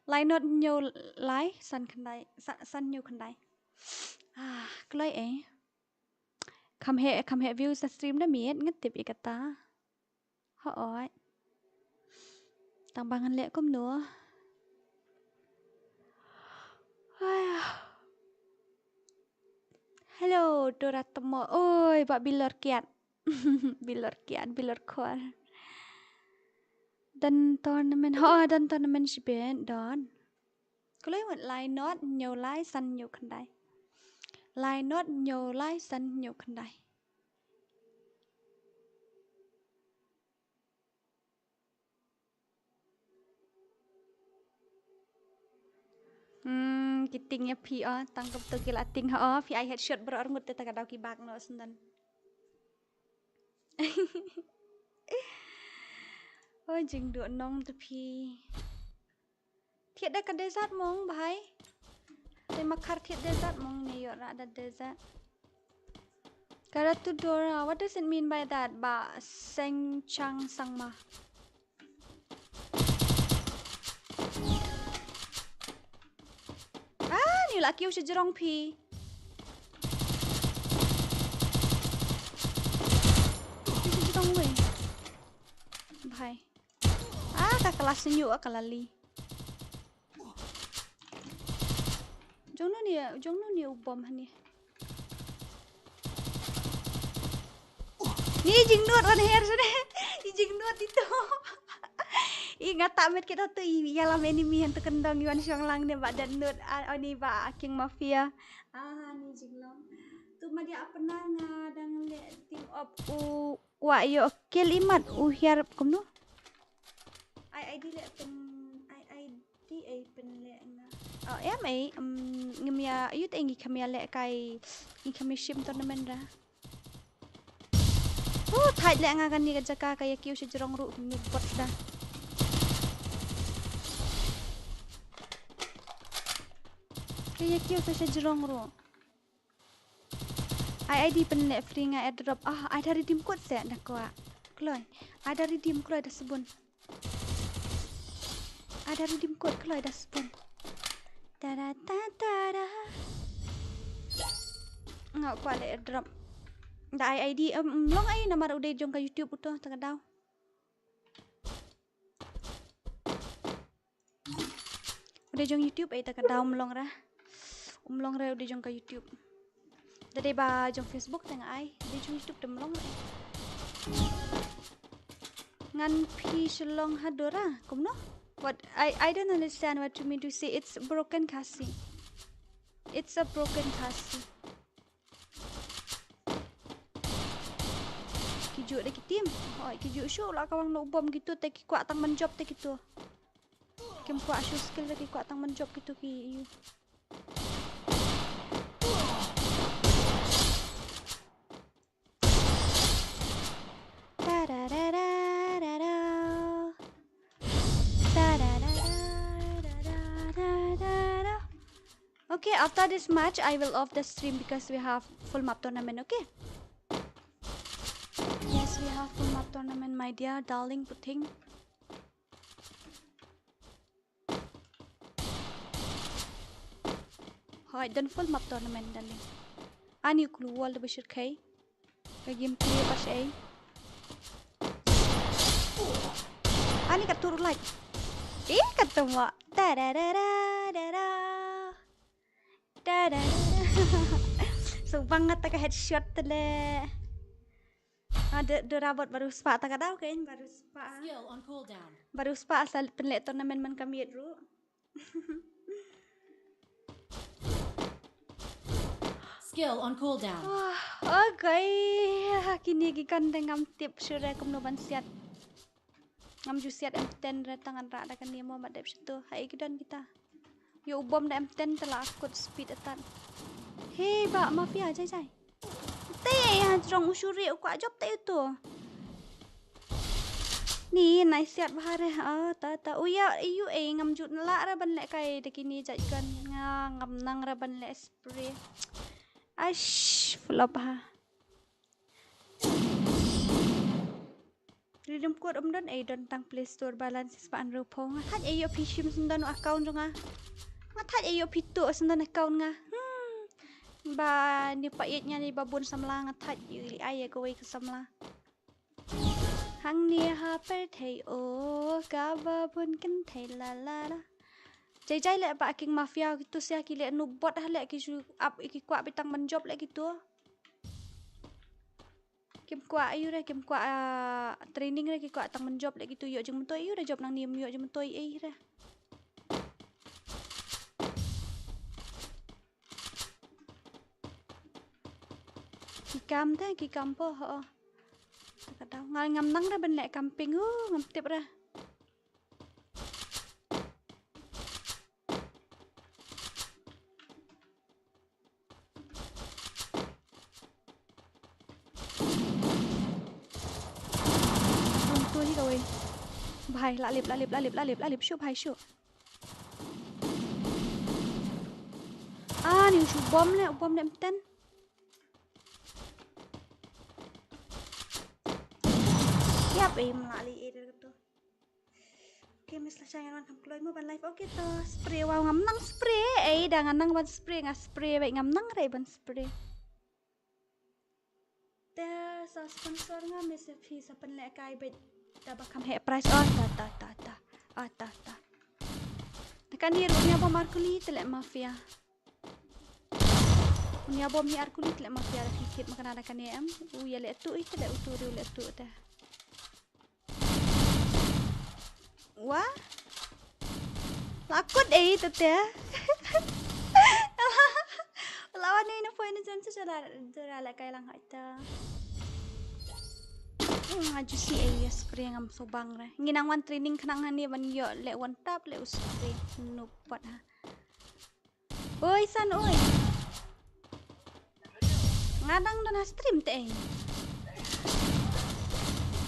Lai not hynñiew lai san khyndai, sa-, san hynñiew khyndai. Ah, kloi eh. Kham heh, kham heh view sa stream da miet, nga tip ïa kata. Hooid. Tang ba ngan leh kumno. Hello, Dora Temo. Oi, ba bilor kiat. Bilor kiat, bilor khor. Don tournament. Ho, don tournament shibit, don. Kloi wat lai not hynñiew lai san hynñiew khyndai. Lai not hynñiew lai san hynñiew khyndai. Hmm, ki ting ïa phi o, tang kumto ki la ting ha o, phi ai headshot baroh arngut te ta ka daw ki bak noh shen don. O jingduh nong te phi. Thied da ka desert mong bhai. Te makhar thied desert mong ne ïoh rah da desert. Karatu Dora, what does it mean by that? Ba seng chang sangma. Ah, ni la kiew sha jrong phi. Kiew sha jrong wei. Bhai. Ah, ka kala sñiuh, ah, ka la li. Jong no ni, jong no ni u bom hani. Ni jingnud wan her sene. Ni jingnud ito. I nga ta met kita tu i ïalam enemy han tu kendong i wan shong lang ne ba dat nud, ah, ni ba King Mafia. Ah, ni jinglong. Tu ma dia pernah nga dang le team up u Kwah ïoh kill imat u hiar kumno? Ai ID leh pyn, ai ID ai pynleh nga. Oh, em ai, um, ngim ïa, ïoh te ngi kham ïa lehkai, ngi kham ïa shim tournament ra. Oh, thait leh nga kane ka jaka ka ïa kiew sha jrong ruh kumno bot da. Ka ïa kiew sha jrong ruh. Ai ID pynleh free nga airdrop. Ah, ai da redeem code se da kwah. Kloi. Ai da redeem kloi da sbun. Ai da redeem code kloi da sbun. Tada tada. Nga kwah leh airdrop. Da ai ID, em, em, long ai namar u dei jong ka YouTube uto ta ka daw. U dei jong YouTube ai ta ka daw, um long ra. Um long ra u dei jong ka YouTube. Da dei ba jong Facebook te nga ai. U dei jong YouTube te um long ra. Ngan phi shlong ha Dora, kumno? What? I, I don't understand what you mean to say. It's broken Khasi. It's a broken Khasi. Ki juh da ki team. Hoi, ki juh shuh la ka wang na u bom kito te ki kwah tang ban jop te kito. Kim kwah shuh skill te ki kwah tang ban jop kito ki ïu. Ta da da da da da. Ta da da da da da da da. Okay, after this match, I will off the stream because we have full map tournament, okay? Yes, we have full map tournament, my dear darling Puting. Hoi, don full map tournament, darling. Ani kulu wall da bashir khai. Ka game clear pas ai. Ani ka tur light. Eh, ka tama. Ta da da da da da. Ta da da da. So bang ta ka headshot tele. Ah, de, de rabot baru spah ta ka daw kein, baru spah. Skill on cooldown. Baru spah asal pynleh tournament man ka miet ruh. Skill on cooldown. Ah, okay. Kine ki gun te ngam tip shuh re kumno ban siat. Ngam ju siat M ten re tang ngan rah da kane mo, ma dep shuh to. Haei ki don kita. Ïoh u bom da M ten te la kut speed atat. Hei, ba mafia jai jai. Te ïa jrong u shuri u kwah jop te uto. Ni nai siat bha re. Ah, ta ta. U ïa u ei ngam ju lah re ban leh kai da kine jait gun. Nga ngam nang re ban leh spray. Aish, flop ha. Rhythm code um don ei, don tang Play Store balance spah hynriew phew. Nga thait ei ïoh phi shim sendon account jong nga. Nga thait ei ïoh phi tuh sendon account nga. Hmm. Ba ni pa ïeit nga ni ba bun samla nga thait ïoh li ai ïa kawei ka samla. Hangne ha pyrthei o ka ba bun kynthei la la la. Jai jai leh ba King Mafia kitu sia ki leh noob bot ha leh ki shu ap ki kwah bitang ban jop leh kitu. Kim kwah ayu re, kim kwah, ah, training re, ki kwah tang ban jop leh kitu, ïoh jingmyntoi ayu re jop nangne, ym ïoh jingmyntoi ei re. Ki kam te, ki kam po, ho. Ka daw nga ngam nang re ban leh camping, uh, ngam tip re. Rum tu hi kawei. Bhai, la lip, la lip, la lip, la lip, la lip, shu bhai, shu. Ah, ni u shu bom ne, u bom ne M ten. Yap, eh, mla li, eh, tu. Okay, miss, lashai ngan wan kham kloi mo ban live. Okay to, spray, wow, ngam nang spray. Ei, da ngan nang ban spray, nga spray beit, ngam nang re ban spray. Te sa sponsor nga, miss, phi sa pynlehkai beit. Da ba kham heh price. Oh, ta, ta, ta, ta. Ah, ta, ta. Te kane ruh ïa bom ar kuli te leh mafia. Ïa bom hi ar kuli te leh mafia, da phi tip ma kane da kane em. U ïa leh tu i te leh u tu, u leh tu te. Wa? La kut ei te te. La wan ei na poi na jan sa la, la lehkai lang hai ta. Hmm, aju si ei, ïa spray ngam subang re. Ngi nang wan training khnang hani ban ïoh leh one tap leh u spray. Noob pat ha. Oi, san, oi. Nga dang don ha stream te, eh.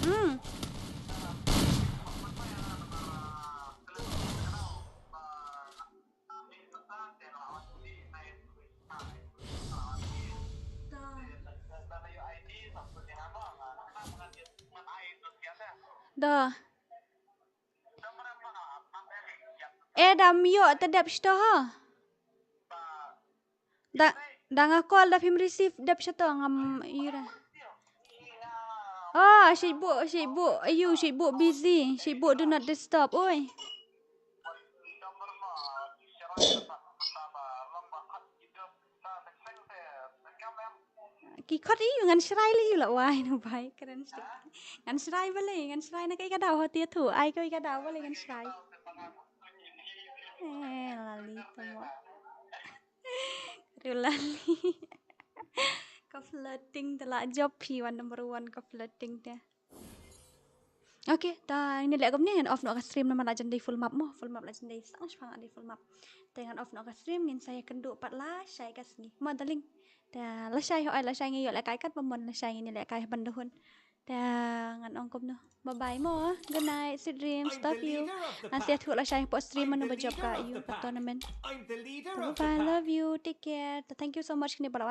Hmm. Da. Eh, dam ïoh te dep shto ha. Da, da nga call da phim receive dep shto ngam ira. Ah, shibuk, shibuk, ayu, shibuk busy, shibuk do not disturb, oi. Ki khot ïa u ngan shrai leh ïa u la wai na bai kren stik. Ngan shrai balei, ngan shrai na kai ka daw hati thu, ai kai ka daw balei ngan shrai. Eh, lali tamo. Rilali. Ka flirting te la jop phi wan number one ka flirting te. Okay, ta ngin leh kumne ngan off noh ka stream namar la jan dei full map mo, full map la jan dei sang shipang la dei full map. Te ngan off noh ka stream ngin sa ïa kynduh pat lashai ka sngi. Mo darling. Te lashai ho ai lashai ngi ïoh lehkai kat ba mon lashai ngin ïa lehkai ban da hun. Te ngan ong kumno. Bye bye mo. Good night, sweet dreams, love you. Ngan sa ïathuh lashai hapoh stream mano ba jop ka ïa u ka tournament. Bye bye, love you, take care. Te thank you so much kine ba la